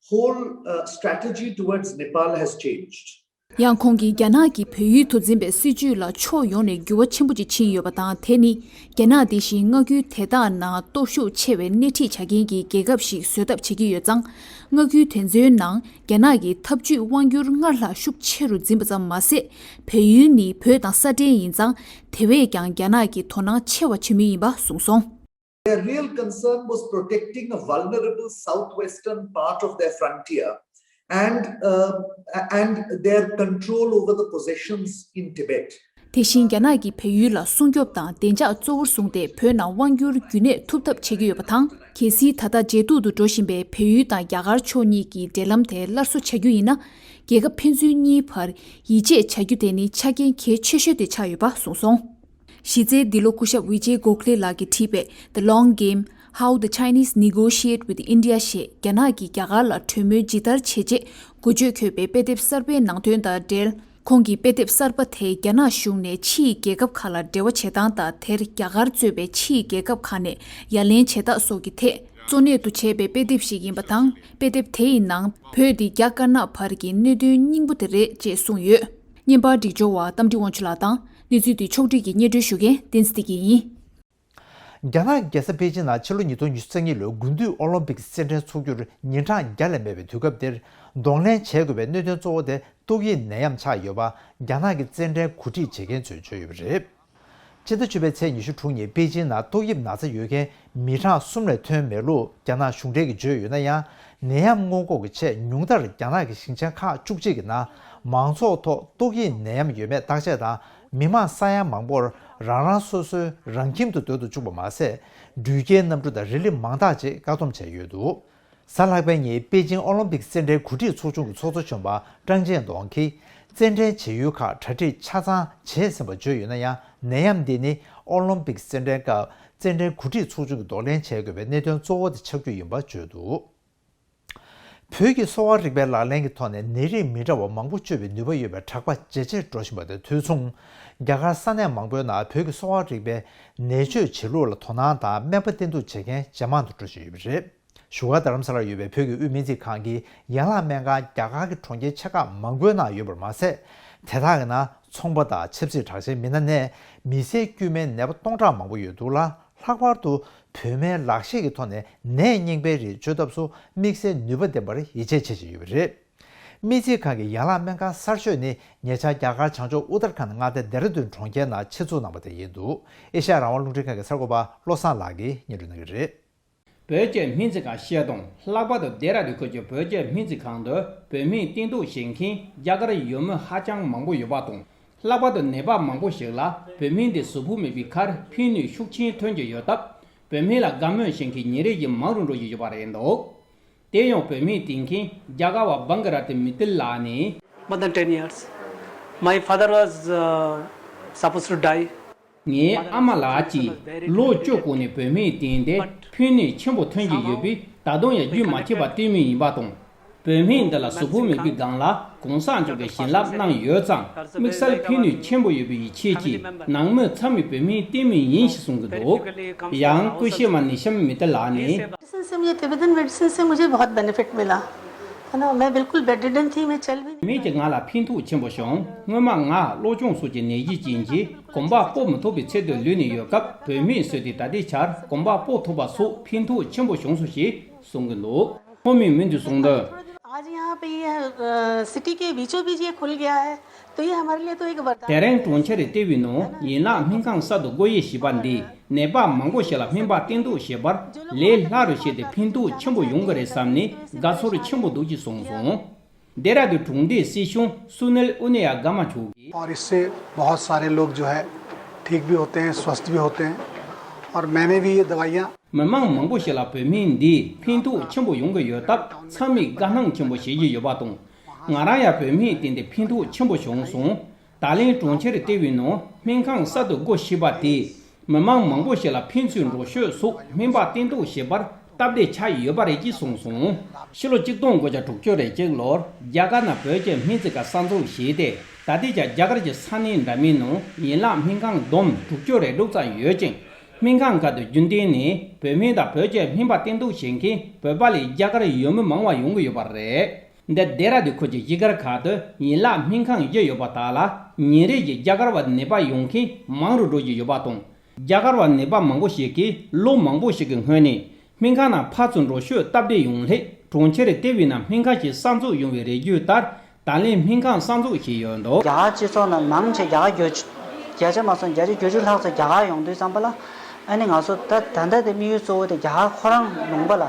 whole uh, strategy towards Nepal has changed. ཡང་ཁོང་གིས་རྒྱ་ནག་གིས་བལ་ཡུལ་དུ་འཛིན་པའི་སྲིད་ཇུས་ལ་ཕྱོགས་ཡོངས་ནས་འགྱུར་བ་ཆེན་པོ་ཅིག་ཕྱིན་ཡོད་པ་དང་། དེ་ནི་རྒྱ་ནག་འདི་བཞིན་མངའ་ཁུལ་དེ་དག་ནང་སྟོབས་ཤུགས་ཆེ་བའི་སྣེ་ཁྲིད་བྱ་མཁན་གྱི་རྒྱལ་ཁབ་ཞིག་བཟོ་ཐབས་བྱེད་ཀྱི་ཡོད་ཙང་། མངའ་ཁུལ་དེ་ཚོའི་ནང་རྒྱ་ནག་གི་འཐབ་ཇུས་དབང་སྒྱུར་སྔར་ལྷག་ཤུགས་ཆེ་རུ་འཛིན་པ་ཙམ་མ་ཟད། བལ་ཡུལ་ནི་བོད་དང་ས་འབྲེལ་ཡིན་ཙང་། དེ་བས་ཀྱང་རྒྱ་ནག་གིས་དོ་སྣང་ཆེ་བ་བྱེད་མུས་ཡིན་པ་གསུངས་སོང་། Their real concern was protecting a vulnerable southwestern part of their frontier and, uh, and their control over the possessions in Tibet. དེ་བཞིན་རྒྱ་ནག་གིས་བལ་ཡུལ་ལ་སྲུང་སྐྱོབ་དང་བདེ་འཇགས་གཙོ་བོར་བཟུང་སྟེ་བོད་ནང་དབང་བསྒྱུར་རྒྱུན་གནས་ཐུབ་ཐབས་བྱེད་ཀྱི་ཡོད་པ་དང་། གལ་སྲིད་ད་ལྟ་ཇེ་སྡུག་ཏུ་འགྲོ་བཞིན་པའི་བལ་ཡུལ་དང་རྒྱ་གར་ཕྱོགས་གཉིས་ཀྱི་འབྲེལ་ལམ་དེ་སླར་གསོ་བྱ་རྒྱུ་ཡིན་ན། རྒྱལ་ཁབ་ཕན་ཚུན་གཉིས་བར་ཡིད་ཆེས་བྱ་རྒྱུ་དེ་ནི་ཆ་རྐྱེན་གལ་ཆེ་ཤོས་དེ་ཆགས་ཡོད་པ་གསུངས་སོང་། གཞི་རྩའི་འདི་ལོ་སྐུ་ཞབས་ཝི་ཇེ་གོ་ཁ་ལེ་ལགས་ཀྱིས་བྲིས་པའི་The Long Game, How the Chinese Negotiate with India ཞེས་རྒྱ་ནག་གིས་རྒྱ་གར་ལ་གྲོས་མོལ་ཇི་ལྟར་བྱེད་ཅེས་འགོ་བརྗོད་འཁོད་པའི་དཔེ་དེབ་གསར་པའི་ནང་དོན་དང་འབྲེལ། ཁོང་གིས་དཔེ་དེབ་གསར་པ་དེས་རྒྱ་ནག་གཞུང་ནས་ཕྱིའི་རྒྱལ་ཁབ་ཁག་ལ་འབྲེལ་བ་བྱེད་སྟངས་དང་། དེར་རྒྱ་གར་གཙོས་པའི་ཕྱིའི་རྒྱལ་ཁབ་ཁག་ནས་ཡ་ལན་བྱེད་སྟངས་སོགས་ཀྱི་ཐད་གཙོ་གནད་དུ་བྱས་པའི་དཔེ་དེབ་ཞིག་ཡིན་པ་དང་། དཔེ་དེབ་དེ་ཡི་ནང་བོད་འདི་རྒྱ་དཀར་ནག་བར་གྱི་གནད་དོན་སྙིང་པོ་དེ་རེད་ཅེས་གསུངས་ཡོད། བརྙན་པར་སྒྲིག་སྦྱོར་བ་རྟ་མགྲིན་དབང་ཕྱུག་ལགས་དང་། གནས་ཚུལ་འདི་ཕྱོགས་བསྒྲིགས་ཀྱིས་སྙན་སྒྲོན་ཞུ་མཁན་བསྟན་འཛིན་བདེ་སྐྱིད་ཡིན། རྒྱ་ནག་གི་རྒྱལ་ས་པེ་ཅིན་ནང་ཕྱི་ལོ་ཉིས་སྟོང་ཉི་ཤུ་རྩ་གཉིས་ལོའི་དགུན་དུས་ཨོ་ལིམ་པིག་རྩེད་འགྲན་འཚོགས་རྒྱུར་ཉིན་གྲངས་བརྒྱ་ལས་མེད་པའི་དུས་སྐབས་འདིར་གདོང་ལེན་བྱེད་དགོས་པའི་གནད་དོན་གཙོ་བོ་དེ་ཏོག་དབྱིབས་ནད་ཡམས་ཆགས་ཡོད་པ་རྒྱ་ནག་གི་རྩེད་འགྲན་གོ་སྒྲིག་བྱེད་མཁན་ཚོས་བརྗོད་ཡོད་པ་རེད། ཕྱི་ཟླ་བཅུ་པའི་ཚེས་ཉི་ཤུ་དྲུག་ཉིན་པེ་ཅིན་ནང་ཏོག་དབྱིབས་ན་ཚ་ཡོད་མཁན་མི་གྲངས་གསུམ་ལས་ཐོན་མེད་ལུགས་རྒྱ་ནག་གཞུང་འབྲེལ་གྱིས་བརྗོད་ཡོད་ན་ཡང་། ནད་ཡམས་སྔོན་འགོག་གི་ཆེད་ཉུང་མཐར་རྒྱ་ནག་གི་ཞིང་ཆེན་ཁག་བཅུ་གཅིག་གི་ནང་མང་ཚོགས་ཐོག་ཏོག་དབྱིབས་ནད་ཡམས་ཡོད་མེད་བརྟག་དཔྱད་དང་། མི་མང་ས་ཡ་མང་པོར་རང་རང་སོ་སོའི་རང་ཁྱིམ་དུ་སྡོད་དུ་བཅུག་པ་མ་ཟད། འགྲུལ་སྐྱེལ་གནམ་གྲུ་དང་རི་ལི་མང་དག་ཅིག་བཀག་སྡོམ་བྱས་ཡོད་འདུག་གཟའ་ལྷག་པའི་ཉིན་པེ་ཅིང་ཨོ་ལིམ་པིག་རྩེད་འགྲན་གོ་སྒྲིག་ཚོགས་ཆུང་གི་ཚོགས་གཙོ་གཞོན་པ་ཀྲང་ཅན་ཏུང་གིས། རྩེད་འགྲན་བྱེད་ཡུལ་ཁག་གྲ་སྒྲིག་ཆ་ཚང་བྱས་ཟིན་པ་བརྗོད་ཡོད་ན་ཡང་། ནད་ཡམས་འདི་ནི་ཨོ་ལིམ་པིག་རྩེད་འགྲན་སྐབས་རྩེད་འགྲན་གོ་སྒྲིག་ཚོགས་ཆུང་གིས་གདོང་ལེན་བྱེད་དགོས་པའི་གནད་དོན་གཙོ་བོ་དེ་ཆགས་རྒྱུ་ཡིན་པ་བརྗོད་འདུག་བོད་ཀྱི་གསོ་བ་རིག་པའི་ལག་ལེན་གྱི་ཐོག་ནས་ནད་རིགས་མི་འདྲ་བ་མང་པོ་བཅོས་པའི་ནུས་པ་ཡོད་པའི་གྲགས་པ་ཇེ་ཆེར་འགྲོ་བཞིན་པ་དང་དུས་མཚུངས། རྒྱ་གར་ས་གནས་མང་པོའི་ནང་བོད་ཀྱི་གསོ་བ་རིག་པའི་ནད་བཅོས་བྱེད་ལུགས་ལ་དོ་སྣང་དང་སྨན་པ་བསྟེན་གཏུག་བྱེད་མཁན་ཇེ་མང་དུ་འགྲོ་བཞིན་ཡོད་པ་རེད། བཞུགས་སྒར་རྡ་རམ་ས་ལར་ཡོད་པའི་བོད་ཀྱི་དབུས་སྨན་རྩིས་ཁང་གིས་ཡན་ལག་སྨན་ཁང་རྒྱ་གར་གྱི་གྲོང་ཁྱེར་ཆེ་ཁག་མང་པོའི་ནང་ཡོད་པར་མ་ཟད། དེ་དག་གི་ནང་ཚོང་པ་དང་ཆབ་སྲིད་དྲག་ཆེན་མི་སྣ་ནས་མི་སེར་དཀྱུས་མའི་ནད་པ་སྟོང་ཕྲག་མང་པོ་ཡོད་འདུག་ལ། ལྷག་པར་དུ་བོད་སྨན་ལག་ཤེས་ཀྱི་ཐོག་ནས་ནད་རྙིང་པའི་རིགས་བཅོས་ཐབས་སུ་དམིགས་བསལ་ནུས་པ་ལྡན་པར་ཡིད་ཆེས་བྱེད་བཞིན་ཡོད་པ་རེད། སྨན་རྩིས་ཁང་གི་ཡན་ལག་སྨན་ཁང་གསར་ཤོས་ནི་ཉེ་ཆར་རྒྱ་གར་བྱང་ཕྱོགས་ཨུ་ཏར་ཁཱན་མངའ་སྡེ་ལྡེ་ར་ལྡུན་གྲོང་ཁྱེར་ནང་ཆེད་འཛུགས་གནང་པ་དེ་ཡིན་འདུག་ཨེ་ཤ་ཡ་རང་དབང་རླུང་འཕྲིན་ཁང་གི་གསར་འགོད་པ་བློ་བཟང་ལགས་ཀྱིས་སྙན་སྒྲོན་གནང་གི་རེད། བོད་ཀྱི་སྨན་རྩིས་ཁང་ཞེས་དང་ལྷག་པར་དུ་ལྡེ་ར་ལྡུན་ཁུལ་གྱི་བོད་ཀྱི་སྨན་རྩིས་ཁང་དུ་བོད་སྨན་བསྟེན་གཏུག་བྱེད་མཁན་རྒྱ་གར་ཡུལ་མི་ཧ་ཅང་མང་པོ་ཡོད་པ་དང་། ལྷག་པར་དུ་ནད་པ་མང་པོ་ཞིག་ལ་བོད་སྨན་དེ་གཟུགས་པོ་མེད་པའི་ཁར་ཕན་ནུས་ཤུགས་ཆེན་ཐོན་གྱི་ཡོད་སྟབས། བོད་སྨན་ལ་དགའ་མོས་བྱེད་མཁན་ཉིན་རེ་བཞིན་མང་རུ་འགྲོ་བཞིན་ཡོད་པ་རེད་འདུག་དེ་ཡང་བོད་སྨན་བསྟེན་མཁན་རྒྱ་གར་བ་བང་ག་ར་ཏི་མི་ཏིལ་ལགས་ནས། More than ten years. My father was uh, supposed to die. ངའི་ཨ་མ་ལགས་ཀྱིས་ལོ་བཅུ་གོང་ནས་བོད་སྨན་བསྟེན་ཏེ་ཕན་ནུས་ཆེན་པོ་ཐོན་གྱི་ཡོད་པས། ད་དུང་ཡང་རྒྱུན་མ་ཆད་པར་བསྟེན་མུས་ཡིན་པ་དང་། བོད་སྨན་འདི་ལ་གཟུགས་པོ་མེད་པའི་སྒང་ལ་གོང་ས་མཆོག་གིས་བྱིན་རླབས་གནང་ཡོད་ཙང་། དམིགས་བསལ་ཕན་ནུས་ཆེན་པོ་ཡོད་པའི་ཡིད་ཆེས་ཀྱིས་ནང་མི་ཚང་མས་བོད་སྨན་བསྟེན་མུས་ཡིན་ཞེས་གསུང་གི་འདུག། ཡང་སྐུ་གཤེགས་མ་ནི་ཤམ་མི་ཏི་ལགས་ནི། मेडिसिन से मुझे, Tibetan medicine से मुझे बहुत बेनिफिट मिला, है ना। मैं बिल्कुल बेडरिडन थी, मैं चल भी नहीं। བོད་སྨན་གྱིས་ང་ལ་ཕན་ཐོགས་ཆེན་པོ་བྱུང་། སྔོན་མ་ང་གློ་གཅོང་སོགས་ཀྱི་ནད་གཞི་ཅན་གྱིས་གོམ་པ་སྤོ་མི་ཐུབ་པའི་ཚད་དུ་ལུས་ནས་ཡོད་སྐབས། བོད་སྨན་ཟོས་ཏེ་ད་ལྟའི་ཆར་གོམ་པ་སྤོ་ཐུབ་པ་སོགས་ཕན་ཐོགས་ཆེན་པོ་བྱུང་སོང་ཞེས་གསུང་གི་འདུག། ཁོང་མོས་མུ་མཐུད་གསུངས་དོན། आज यहाँ पे ये अ, सिटी के बीचों बीच ये खुल गया है, तो ये हमारे लिए तो एक वरदान। དེ་རིང་གྲོང་ཁྱེར་ལྟེ་བའི་ནང་ཡན་ལག་སྨན་ཁང་གསར་དུ་སྒོ་དབྱེ་བྱས་པ་འདིས་ནད་པ་མང་པོ་ཞིག་ལ་སྨན་པ་བསྟེན་གཏུགས་བྱེད་པར་ལས་སླ་རུ་བྱས་ཏེ་ཕན་ཐོགས་ཆེན་པོ་ཡོང་གི་རེད་བསམ་ནས་དགའ་ཚོར་ཆེན་པོ་འདུག་ཅེས་གསུངས་སོང་། ལྡེ་ར་ལྡུན་གྲོང་སྡེའི་སྲིད་གཞུང་སུ་ནིལ་ཨུ་ནི་ཡ་གྷ་མ་མཆོག་གིས། और इससे बहुत सारे लोग जो है ठीक भी होते हैं, स्वस्थ भी होते हैं। और मैंने भी ये दवाइयाँ མི་མང་མང་པོ་ཞིག་ལ་བོད་སྨན་འདིས་ཕན་ཐོགས་ཆེན་པོ་ཡོང་གི་ཡོད་སྟབས། ཚང་མས་དགའ་སྣང་ཆེན་པོ་བྱེད་ཀྱི་ཡོད་པ་དང་། ང་རང་ཡང་བོད་སྨན་བསྟེན་ཏེ་ཕན་ཐོགས་ཆེན་པོ་བྱུང་སོང་། ད་ལན་གྲོང་ཁྱེར་ལྟེ་བའི་ནང་སྨན་ཁང་གསར་དུ་སྒོ་ཕྱེས་པ་དེས་མི་མང་མང་པོ་ཞིག་ལ་ཕན་ཚུན་འགྲོ་སྐྱོད་སོགས་སྨན་པ་བསྟེན་གཏུགས་བྱེད་པར་སྟབས་བདེ་ཆགས་ཡོད་པ་རེད་ཅེས་གསུངས་སོང་། ཕྱི་ལོ་གཅིག་སྟོང་དགུ་བརྒྱ་དྲུག་ཅུ་རེ་གཅིག་ལོར་རྒྱ་གར་ནང་བོད་ཀྱི་སྨན་རྩིས་ཁང་གསར་འཛུགས་བྱས་ཏེ། ད་ལྟའི་ཆར་རྒྱ་གར་གྱི་ས་གནས་འདྲ་མིན་ནང་ཡན་ལག་སྨན་ཁང་བསྡོམས་དྲུག་ཅུ་རེ་དྲུག་ཙམ་ཡོད་ཅིང་། སྨན་ཁང་ཁག་ཏུ་རྒྱུན་གཏན་ནས་བོད་སྨན་དང་བོད་ཀྱི་སྨན་པ་བསྟེན་གཏུགས་བྱེད་མཁན་བོད་པ་ལས་རྒྱ་གར་ཡུལ་མི་མང་བ་ཡོང་གི་ཡོད་པ་རེད། འདི་ལྡེ་ར་ལྡུན་ཁུལ་གྱི་གཞིས་སྒར་ཁག་ཏུ་ཡན་ལག་སྨན་ཁང་བཞི་ཡོད་པ་དག་ལ་ཉིན་རེ་བཞིན་རྒྱ་གར་བ་ནད་པ་ཡོང་མཁན་མང་རུ་འགྲོ་བཞིན་ཡོད་པ་དང་། རྒྱ་གར་བ་ནད་པ་མང་པོ་ཞིག་གིས་ལོ་མང་པོ་ཞིག་གི་སྔོན་ནས་སྨན་ཁང་ནང་ཕར་ཚུར་འགྲོ་སྐྱོད་སྟབས་བདེ་ཡོང་སླད། གྲོང་ཁྱེར་ལྟེ་བའི་ནང་སྨན་ཁང་ཞིག་གསར་འཛུགས་ཡོང་བའི་རེ་བརྗོད་ལྟར། ད་ལན་སྨན་ཁང་གསར་འཛུགས་བྱས་ཡོད་འདུག། རྒྱ་གར་སྤྱི་ཚོགས་ནང་མང་ཆེ་རྒྱ་གར་བརྒྱ་ཆ་བརྒྱ་ཆ་མ་སོང་བརྒྱ་ཆ་བརྒྱད་ཅུ་ལྷག་ཙམ་རྒྱ་གར་ཡོང་དུས་ཙམ་པ་ལ། ཨ་ནི་ང་ཚོ་ད་ད་ལྟ་དེ་དམིགས་ཡུལ་གཙོ་བོ་དེ་རྒྱ་གར་ཁོ་རང་ལུང་པ་ལ་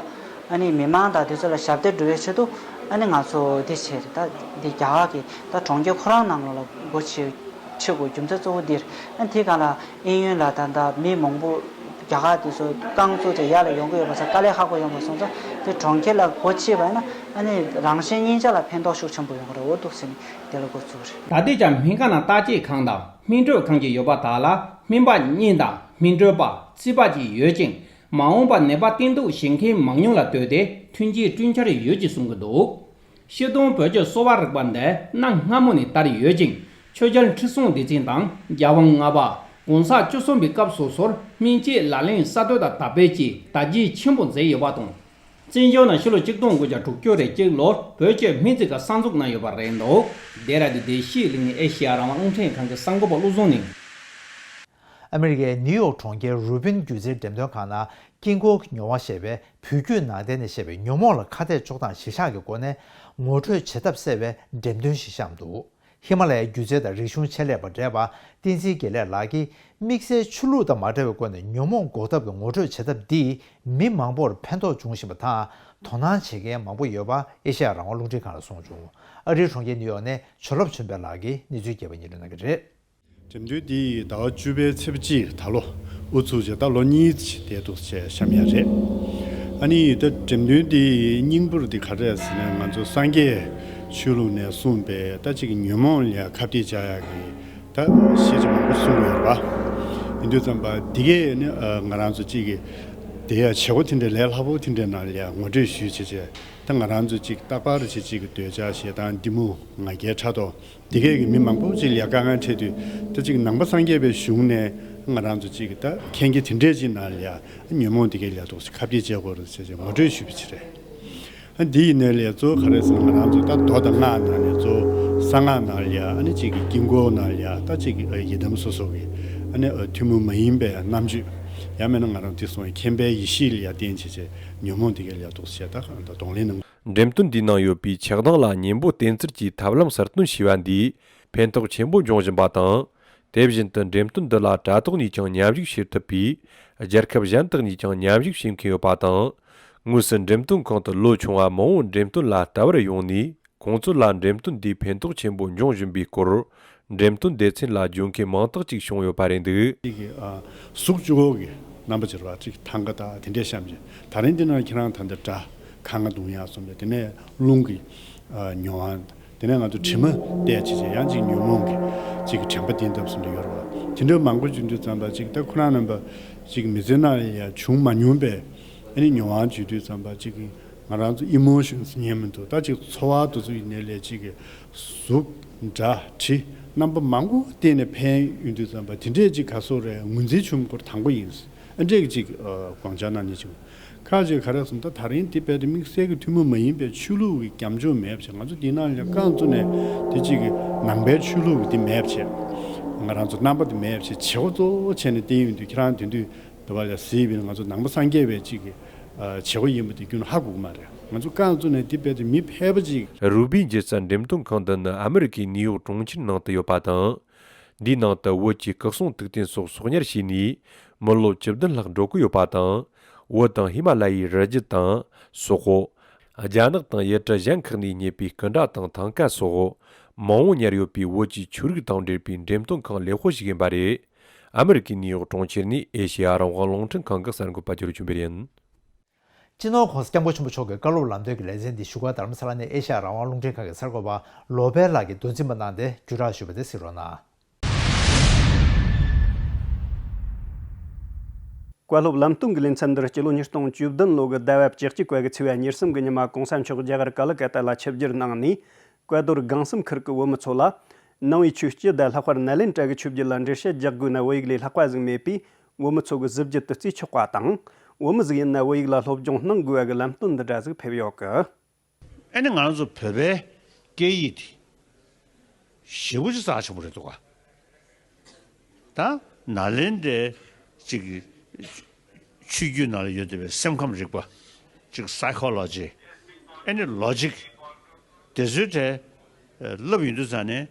ཨ་ནི་མི་མང་དང་དེ་ཚོ་ལ་ཞབས་འདེགས་སྒྲུབ་པའི་ཆེད་དུ། ཨ་ནི་ང་ཚོ་འདི་བྱས་རེད། ད་འདི་རྒྱ་གར་གྱི་ད་གྲོང་ཁྱེར་ཁོ་རང་ནང་ལོགས་ལ་སྒོ་ཕྱེ་ཕྱེ་དགོས་རྒྱུ་མཚན་གཙོ་བོ་འདིར། ཨ་ནི་དེ་ག་ལ་གཡས་གཡོན་ལ་ད་ལྟ་མི་མང་པོ་རྒྱ་གར་དེ་ཚོ་རྐང་བཙུགས་ཏེ་ཡར་ལ་ཡོང་གི་ཡོད་པ་སོགས་དཀའ་ལས་ཁག་པོ་ཡོང་པ་སོང་ཙང་། དེ་གྲོང་ཁྱེར་ལ་སྒོ་ཕྱེས་པ་ཡིན་ན་ཨ་ནི་རང་གཞན་གཉིས་ཆ་ལ་ཕན་ཐོགས་ཤུགས་ཆེན་པོ་ཡོང་གི་རེད་འོ་འདུག་ཟེར་ནས་དེ་ལ་འགོ་བཙུགས་རེད། ད་ལྟའི་ཆར་སྨན་ཁང་ནང་བརྟག་དཔྱད་ཁང་དང་སྨན་སྤྲོད་ཁང་བཞི་ཡོད་པ་དག་ལ་སྨན་པ་གཉིས་དང་སྨན་སྤྲོད་པ་རྩིས་པ་གཅིག་ཡོད་ཅིང་། མ་འོངས་པར་ནད་པ་བསྟེན་གཏུགས་བྱེད་མཁན་མང་ཉུང་ལ་ལྟོས་ཏེ་མཐུན་རྐྱེན་བསྐྲུན་འཆར་ཡོད་ཅེས་གསུང་གི་འདུག། སྤྱིར་བཏང་བོད་ཀྱི་གསོ་བ་རིག་པ་འདི་གནའ་སྔ་མོ་ནས་དར་ཡོད་ཅིང་། ཆོས་རྒྱལ་ཁྲི་སྲོང་ལྡེ་བཙན་དང་རྒྱལ་དབང་ལྔ་པ། གོང་ས་བཅུ་གསུམ་པའི་སྐབས་སོ་སོར་སྨན་དཔྱད་ལག་ལེན་གསར་གཏོད་དང་དར་སྤེལ་གྱིས་དར་རྒྱས་ཆེན་པོ་མཛད་ཡོད་པ་དང་། བཙན་བྱོལ་ནང་ཕྱི་ལོ་གཅིག་སྟོང་དགུ་བརྒྱ་དྲུག་ཅུ་རེ་གཅིག་ལོར་བོད་ཀྱི་སྨན་རྩིས་ཁང་གསར་འཛུགས་གནང་ཡོད་པ་རེད་འདུག། ལྡེ་ར་ལྡུན་བདེ་སྐྱིད་གླིང་ནས་ཨེ་ཤེ་ཡ་རང་དབང་རླུང་འཕྲིན་ཁང་གི་གསར་འགོད་པ་བློ་བཟང་གླིང་། ཨ་མི་རི་ཀའི་ནིའུ་ཡོག་གྲོང་ཁྱེར་རུ་བིན་སྒྱུ་རྩལ་འགྲེམས་སྟོན་ཁང་ནང་དཀྱིལ་འཁོར་གྱི་མྱོང་བ་ཞེས་པའི་བོད་བརྒྱུད་ནང་བསྟན་ནས་བཤད་པའི་ཉོན་མོངས་ལ་ཁ་གཏད་གཅོག་སྟངས་གཞིར་བཞག་གི་སྒོ་ནས་ངོ་སྤྲོད་བྱེད་ཐབས་གསལ་བའི་འགྲེམས་སྟོན་ཞིག་བཤམས་འདུག། ཧི་མ་ལ་ཡའི་སྒྱུ་རྩལ་དང་རིག་གཞུང་ཆེད་ལས་པ་བགྲེས་པ་བསྟན་འཛིན་དགེ་ལེགས་ལགས་ཀྱིས་དམིགས་བསལ་ཆོས་ལུགས་དང་མ་འབྲེལ་བའི་སྒོ་ནས་ཉོན་མོངས་འགོག་ཐབས་ཀྱི་ངོ་སྤྲོད་བྱེད་ཐབས་འདིས་མི་མང་པོར་ཕན་ཐོགས་འབྱུང་བཞིན་པ་དང་། དོ་སྣང་བྱེད་མཁན་མང་པོ་ཡོད་པ་ཨེ་ཤེ་ཡ་རང་དབང་རླུང་འཕྲིན་ཁང་ལ་གསུངས་བྱུང་། ཨ་རིའི་གྲོང་ཁྱེར་ནིའུ་ཡོག་ནས་བྱོན་ལོ་བྱོན་པའི་ལགས་ཀྱིས་གནས་ཚུལ་རྒྱས་པ་སྙན་སྒྲོན་གནང་གི་རེད། འགྲེམས་སྟོན་འདི་ཟླ་བ་བཅུ་པའི་ཚེས་པ་གཅིག་ད་ལོ་དབུ་ཚུགས་བྱས་ད་ལོ་གཉིས་བསྡད་འདུག་བྱས་བཤམས་ཡ་རེད། ཨ་ནི་ད་འགྲེམས་སྟོན་འདི་སྙིང་པོར་འདི་ག་རེ་རེད་ཟེར་ན། ང་ཚོ་སངས་རྒྱས་ཆོས་ལུགས་ནས་གསུངས་པའི་ད་ཅིག་ཉོན་མོངས་ལ་ཁ་གཏད་བཅག་ཡ་གི་ད་བཤད་རྒྱུ་མང་པོ་གསུངས་ཡོད་རེད་པ། ཡིན་དུས་ཙམ་པ་འདི་གས་ནི་ང་རང་ཚོ་ཅིག་གི་དེ་ཡ་བྱེད་སྒོ་དེ་འདྲའི་ལས་སླ་པོ་དེ་འདྲའི་ནང་ལ་ཡ་ངོ་སྤྲོད་ཞུས་བྱས་བྱས། ད་ང་རང་ཚོ་ཅིག་རྟག་པར་བྱས་ཅིག་གི་འདོད་ཆགས་ཞེ་སྡང་གཏི་མུག་ང་རྒྱལ་ཕྲག་དོག་འདི་གས་ཀྱི་མི་མང་པོ་ཅིག་ལ་ཡ་དཀའ་ངལ་འཕྲད་དུས། ད་ཅིག་ནང་པ་སངས་རྒྱས་པའི་གཞུང་ནས་ང་རང་ཚོ་ཅིག་གི་ད་མཁན་གྱི་དེ་འདྲས་ཅིག་ནང་ལ་ཡ་ཉོན་མོངས་འདི་གས་ལ་ཡ་འདུག་སེ་ཁ་གཏད་བཅག་དགོས་རེད་ཟེར་བྱས་ངོ་སྤྲོད་ཞུས་པ་ཅིག་རེད། ཨ་འདི་ཡིན་ནའི་ལས་གཙོ་བོ་ག་རེ་ཟེར་ན། ང་རང་ཚོ་ད་མདོ་དང་སྔགས་ནང་ནས་གཙོ་བོ་གསང་སྔགས་ནང་ལ་ཡ་ཨ་ནི་ཅིག་གི་དཀྱིལ་འཁོར་ནང་ལ་ཡ་ད་ཅིག་གི་ཡི་དམ་སོ་སོ་གི་ཨ་ནི་ཐུན་མོང་མ་ཡིན་པའི་རྣམ་དཔྱོད། ཡང་མིན་ན་ང་རང་འདི་སོང་བའི་མཁྱེན་པའི་ཡེ་ཤེས་ལ་ཡ་བརྟེན་བྱས་བྱས་ཉོན་མོངས་འདི་གས་ལ་ཡ་འདུག་སེ་ད་གདོང་ལེན་གནང་། འགྲེམས་སྟོན་འདིའི་ནང་ཡོད་པའི་ཆགས་སྡང་ལ་གཉེན་པོ་བསྟེན་ཚུལ་གྱི་ཐབས་ལམ་གསར་བཏོན་བྱས་པ་འདིས་ཕན་ཐོགས་ཆེན་པོ་འབྱུང་བཞིན་པ་དང་། དེ་བཞིན་དུ་འགྲེམས་སྟོན་འདི་ལ་དྲ་ཐོག་ནས་ཀྱང་མཉམ་ཞུགས་བྱེད་ཐུབ་པས། རྒྱལ་ཁབ་གཞན་དག་ནས་ཀྱང་མཉམ་ཞུགས་བྱེད་མཁན་ཡོད་པ་དང་། དངོས་སུ་འགྲེམས་སྟོན་ཁང་དུ་ལོ་ཆུང་བ་མང་བོ་འགྲེམས་སྟོན་ལ་ལྟ་བར་ཡོང་ནས། ཁོང་ཚོ་ལ་འགྲེམས་སྟོན་འདིས་ཕན་ཐོགས་ཆེན་པོ་འབྱུང་བཞིན་པའི་སྐོར། འགྲེམས་སྟོན་སྡེ་ཚན་ལ་བརྗོད་མཁན་མང་དག་ཅིག་བྱུང་ཡོད་པ་རེད་འདུག། ཅིག་གི་ཨ་གཟུགས་གཅིག་པོ་གི་རྣམ་པ་ཅིག་རེད་པ། ཅིག་ཐང་ག་དང་དེ་འདྲས་བཤམས་ཅིག། ད་རིང་འདི་ནང་ཁྱེད་རང་ད་འདི་སྒྲ་ཁ་ང་རྡུང་ཡག་གསུངས་པས། དེ་ནས་རླུང་གི་ཨ་མྱོང་བ། དེ་ནས་ང་ཚོ་དྲི་མ་བལྟས་བྱས་བྱས་ཡང་ཅིག་ཉོན་མོངས་ཀྱི་ཅིག་དྲན་པ་བསྟེན་ཐབས་སུ་འདྲ་ཡོད་རེད་བ། དེ་འདྲ་མང་པོ་བྱུང་དུས་ཙམ་པ་ཅིག་ད་ཁོ་རང་རྣམ་པ་ཅིག་མི་ཚེ་ནང་ལ་ཡང་བྱུང་མ་མྱོང་པའི་ཨ་ནི་མྱོང་བ་བྱུང་དུས་ཙམ་པ་ཅིག་ང་རང་ཚོ་ཨི་མོ་ཤན་ཟེར་མཁན་མི་འདུག་ད་ཅིག་ཚོར་བ་དེ་ཚོ་ཡིན་ནའི་ལས་ཅིག་གཟུགས་སྒྲ་དྲི་རྣམ་པ་མང་པོ་བསྟན་ནས་ཕན་ཡོང་དུས་ཙམ་པ་དེ་འདྲས་ཅིག་ག་སོགས་རེད། ངོས་འཛིན་བྱུང་སྐོར་དང་པོ་ཡིན། ཨ་འདྲས་ཀྱི་ཅིག་ཨ་དགོངས་འཆར་གནང་ནས་ཅིག་ཁག་ཅིག་ག་རེ་ཟེར་ན་ད་ད་རིང་འདི་རྦད་དེ་དམིགས་བསལ་གྱི་ཐུན་མོང་མ་ཡིན་པའི་ཆོས་ལུགས་ཀྱི་རྒྱབ་ལྗོངས་མེད་པ་བྱས། ང་ཚོ་འདི་ནང་ལ་རྐང་བཙུགས་ནས་དེ་གཅིག་གི་ནང་པའི་ཆོས་ལུགས་ཀྱི་འདི་མེད་པ་བྱས། ང་རང་ཚོ་རྣམ་པ་འདི་མེད་པ་བྱས། བྱེད་སྒོ་གཙོ་བོ་བྱས་ནས་བསྟན་ཡོང་དུས་ཁྱེད་རང་དེ་དུས་འདི་བ་ལ་གཟིགས་པས་ང་ཚོ་ནང་པ་སངས་རྒྱས་པའི་གཅིག་གི་བྱེད་སྒོ་ཡིན་པ་དེ་ཁྱོན་ནས་ཧ་གོ་གི་མ་རེད། ང་ཚོ་རྐང་བཙུགས་ནས་འདི་རྦད་དེ་མི་ཕལ་པ་ཅིག་རུ་སྦིའི་མཇལ་ས་འགྲེམས་སྟོན་ཁང་འདི་ནི་ཨ་མི་རི་ཀའི་ནིའུ་ཡོག་གྲོང་ཁྱེར་ནང་དུ་ཡོད་པ་དང་། འདིའི་ནང་དུ་བོད་ཀྱི་སྐུ་སྲུང་དུག་རྟེན་སོགས་གསོག་ཉར་བྱས་ནས་མི་ལོ་བཅུ་བདུན་ལྷག་འགྲོ་གི་ཡོད་པ་དང་། བོད་དང་ཧི་མ་ལ་ཡའི་རི་རྒྱུད་དང་སོག་པོ། རྒྱ་ནག་དང་ཡུལ་གྲུ་གཞན་ཁག་ནས་རྙེད་པའི་སྐུ་འདྲ་དང་ཐང་ཀ་སོགས་མང་བོ་ཉར་ཡོད་པའི་བོད་ཀྱི་ཆོས་རིག་དང་འབྲེལ་བའི་འགྲེམས་སྟོན་ཁང་ལེགས་ཤོས་ཤིག་ཡིན་པ་རེད། ཨ་མི་རི་ཀའི་ནིའུ་ཡོག་གྲོང་ཁྱེར་ནས་ཨེ་ཤེ་ཡ་རང་དབང་རླུང་འཕྲིན་ཁང་གི་གསར་འགོད་པ་བརྒྱུད་བྱོན་པ་ཡིན། སྤྱི་ནོར་༸གོང་ས་༸སྐྱབས་མགོན་ཆེན་པོ་མཆོག་གི་བཀའ་སློབ་ལམ་སྟོན་གྱི་ལེ་ཚན་འདི་བཞུགས་སྒར་རྡ་རམ་ས་ལ་ནས་ཨེ་ཤ་ཡ་རང་དབང་རླུང་འཕྲིན་ཁང་གི་གསར་འགོད་པ་ལོ་པཎ་ལགས་ཀྱིས་མདོ་འཛིན་པ་གནང་སྟེ་བརྒྱུད་བསྒྲགས་ཞུས་པ་དེ་གཟིགས་རོགས་གནང་། བཀའ་སློབ་ལམ་སྟོན་གྱི་ལེ་ཚན་འདིར་སྤྱི་ལོ་ཉིས་སྟོང་བཅུ་བདུན་ལོ་གི་ཟླ་བ་བཅུ་གཅིག་པ་གི་ཚེས་པ་ཉེར་གསུམ་གྱི་ཉི་མ་༸གོང་ས་མཆོག་རྒྱ་གར་ཀ་ལི་ཀ་ཏ་ལ་ཆིབས་བསྒྱུར་གནང་ནས་བཀའ་རྡོར་སྒང་གསུམ་ཁུལ་གྱི་བོད་མི་ཚོ་ལ། ནང་པའི་ཆོས་སྤྱི་དང་ལྷག་པར་ནཱ་ལེནྡྲ་གི་ཆོས་བརྒྱུད་ལ་འགྲེལ་བཤད་རྒྱག་དགོས་ན་བོད་ཡིག་ལས་ལྷག་པ་ཟིག་མེད་པས། བོད་མི་ཚོ་གི་གཟི་བརྗིད་དུ་རྩིས་ཆོག་པ་དང་། བོད་མི་ཟིག་ཡིན་ན་བོད་ཡིག་ལ་སློབ་སྦྱོང་གནང་དགོས་པ་གི་ལམ་སྟོན་འདི་འདྲ་ཟིག་ཕེབས་ཡོད་གི། ཨ་ནི་ང་རང་ཚོ་བོད་པའི་སྐད་ཡིག་དེ་ཞེ་པོ་ཅིག་རྩ་ཆེན་པོ་རེད་འདུག་ག་ད་ནཱ་ལེནྡྲའི་ཅིག་ཆོས་བརྒྱུད་ནང་ལ་ཡོད་བསྡད་པའི་སེམས་ཁམས་རིག་པ་ཅིག་སའི་ཁོ་ལོ་ཇི། ཨ་ནི་ལོ་ཇིག་དེ་ཚོའི་གྲས་བསླབ་ཡོང་དུས་ཙང་ནས་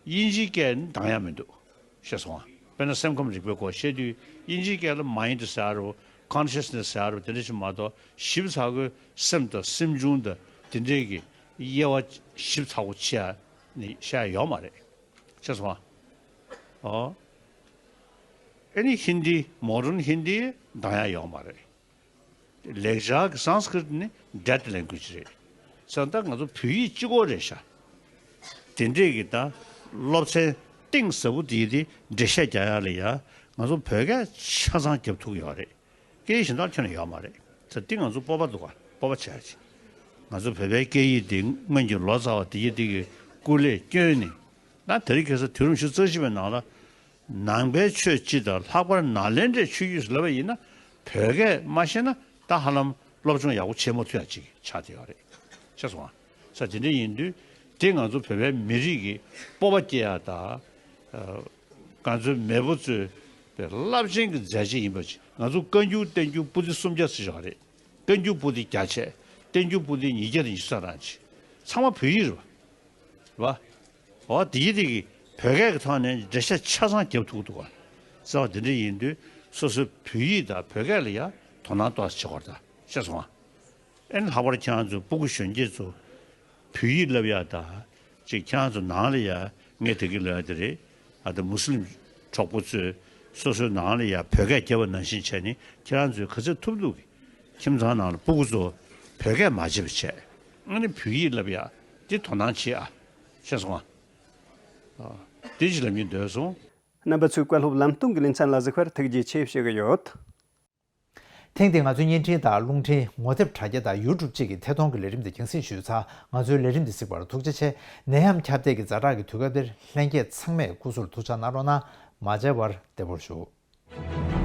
དབྱིན་ཇིའི་སྐད་ནི་འདང་ཡ་མི་འདུག་ཤེས་སོང་ང་། དཔེར་ན་སེམས་ཁམས་རིག་པའི་སྐོར་བཤད་དུས་དབྱིན་ཇིའི་སྐད་ལ་མའིན་ཌི་ཟེར་ཡ་རེད། ཀོན་ཤི་ཡས་ནེ་སི་ཟེར་ཡ་རེད། དེ་འདྲ་ཞིག་མ་གཏོགས་ཞིབ་ཚགས་པོའི་སེམས་དང་སེམས་བྱུང་དང་དེ་འདྲའི་གི་དབྱེ་བ་ཞིབ་ཚགས་པོ་ཕྱེ་ཡ་ནི་བཤད་ཡ་ཡོད་མ་རེད། ཤེས་སོང་ང་། ཨོ། ཨ་ནི་ཧིན་དི་མོ་ཌརན་ཧིན་དི་འདང་ཡ་ཡོད་མ་རེད། ལེགས་སྦྱར་གྱི་སཾ་སྐྲྀཏ་ནི་ཌེཌ་ལེང་གུ་ཨེཇ་རེད། ས་ད་ང་ཚོ་བོད་ཡིག་གཅིག་པོ་རེད་ཤག་དེ་འདྲས་ཀྱི་ད་སློབ་ཚན་གཏིང་ཟབ་པོ་དེ་དེ་འགྲེལ་བཤད་རྒྱག་ཡ་ལ་ཡ་ང་ཚོ་བོད་སྐད་ཆ་ཚང་རྒྱབ་ཐུབ་ཀྱི་ཡོད་རེད། སྐད་ཡིག་གཞན་དག་ཁྱོན་ནས་ཡོད་མ་རེད། ད་འདི་ང་ཚོ་སྤོབས་པ་འདུག་ག་སྤོབས་པ་བྱས་ཅིག་ང་ཚོ་བོད་པའི་སྐད་ཡིག་འདི་སྔོན་གྱི་ལོ་ཙཱ་བ་དེ་ཡི་དེ་གི་སྐུ་ལས་བསྐྱོན་ནས་ད་དེ་རིང་ཁ་སང་དུས་རབས་ཉི་ཤུ་རྩ་གཅིག་པའི་ནང་ལ་ནང་པའི་ཆོས་སྤྱི་དང་ལྷག་པར་ནཱ་ལེནྡྲའི་ཆོས་བརྒྱུད་ལབ་པ་ཡིན་ན་བོད་སྐད་མ་ཤེས་ན་ད་ཧ་ལམ་སློབ་སྦྱོང་ཡག་པོ་བྱེད་མ་ཐུབ་ཡ་ཅིག་ཆགས་བསྡད་ཡོད་རེད། ཤེས་སོང་ང་། ས་དེ་འདྲ་ཡིན་དུས་དེ་ང་ཚོ་བོད་པའི་མི་རིགས་ཀྱི་སྤོབས་པ་སྐྱེ་ཡ་དང་། ང་ཚོའི་མེས་པོ་ཚོའི་རླབས་ཆེན་གྱི་མཛད་རྗེས་ཡིན་པ་ཅིག་ང་ཚོ་བཀའ་འགྱུར་བསྟན་འགྱུར་པོ་ཏི་སུམ་བརྒྱ་ཟེར་བཞག་རེད། བཀའ་འགྱུར་པོ་ཏི་བརྒྱ་ཆད། བསྟན་འགྱུར་པོ་ཏི་ཉིས་བརྒྱ་དང་ཉི་ཤུ་རྩ་གྲངས་ཅིག་ཚང་མ་བོད་ཡིག་རེད་བ། རེད་བ། འོ་དེ་ཡི་དེ་གི་བོད་སྐད་ཀྱི་ཐོག་ནས་འགྲེལ་བཤད་ཆ་ཚང་རྒྱབ་ཐུབ་ཐུབ་པ། རྩ་བ་དེ་འདྲ་ཡིན་དུས་སོ་སོའི་བོད་ཡིག་དང་བོད་སྐད་ལ་ཡ་དོ་སྣང་ཏོག་ཙམ་བྱེད་དགོས་རེད་ད། ཤེས་སོང་ང་། ཨེ་ནི་ལྷག་པར་ཁྱེད་རང་ཚོ་སྤུ་གུ་གཞོན་སྐྱེས་ཚོ་བོད་ཡིག་བསླབ་ཡ་ད། ཅིག་ཁྱེད་རང་ཚོ་ནང་ལ་ཡ་ངས་དེ་གི་ལབ་ཡ་དེ་རེད། ཨ་ད་མུ་སི་ལིམ་གྲོགས་པོ་ཚོས་སོ་སོའི་ནང་ལ་ཡ་བོད་སྐད་རྒྱབ་པ་ནང་བཞིན་བྱས་ནས་ཁྱེད་རང་ཚོས་ག་ཚོད་ཐུབ་ཐུབ་གི་ཁྱིམ་ཚང་ནང་ལ་སྤུ་གུ་ཚོ་བོད་སྐད་མ་བརྗེད་པ་བྱས། ཨ་ནི་བོད་ཡིག་བསླབ་ཡ་དེ་དོ་སྣང་བྱེད་ཨ། ཤེས་སོང་ཨ། ཨ། དེ་ཅིག་ལབ་སྙིང་འདོད་སོང་། རྣམ་པ་ཚོས་བཀའ་སློབ་ལམ་སྟོན་གྱི་ལེ་ཚན་ལ་གཟིགས་པར་ཐུགས་རྗེ་ཆེ་ཞུ་གི་ཡོད། ཐེངས་འདིའི་ང་ཚོའི་བརྙན་འཕྲིན་དང་རླུང་འཕྲིན་ངོ་དེབ་དྲ་རྒྱ་དང་ཡུ་ཊུབ་བཅས་ཀྱི་ཐད་གཏོང་གི་ལས་རིམ་འདི་རྒྱང་སྲིང་ཞུས་ཚར། ང་ཚོའི་ལས་རིམ་འདི་གཟིགས་པར་ཐུགས་རྗེ་ཆེ། ནད་ཡམས་ཁྱབ་གདལ་གྱི་ཛ་དྲག་གི་དུས་སྐབས་འདིར་ལྷན་རྒྱས་ཚང་མས་སྐུ་གཟུགས་ལ་ཐུགས་ཅག་གནང་རོགས་གནང་། མ་མཇལ་བར་བདེ་པོར་བཞུགས།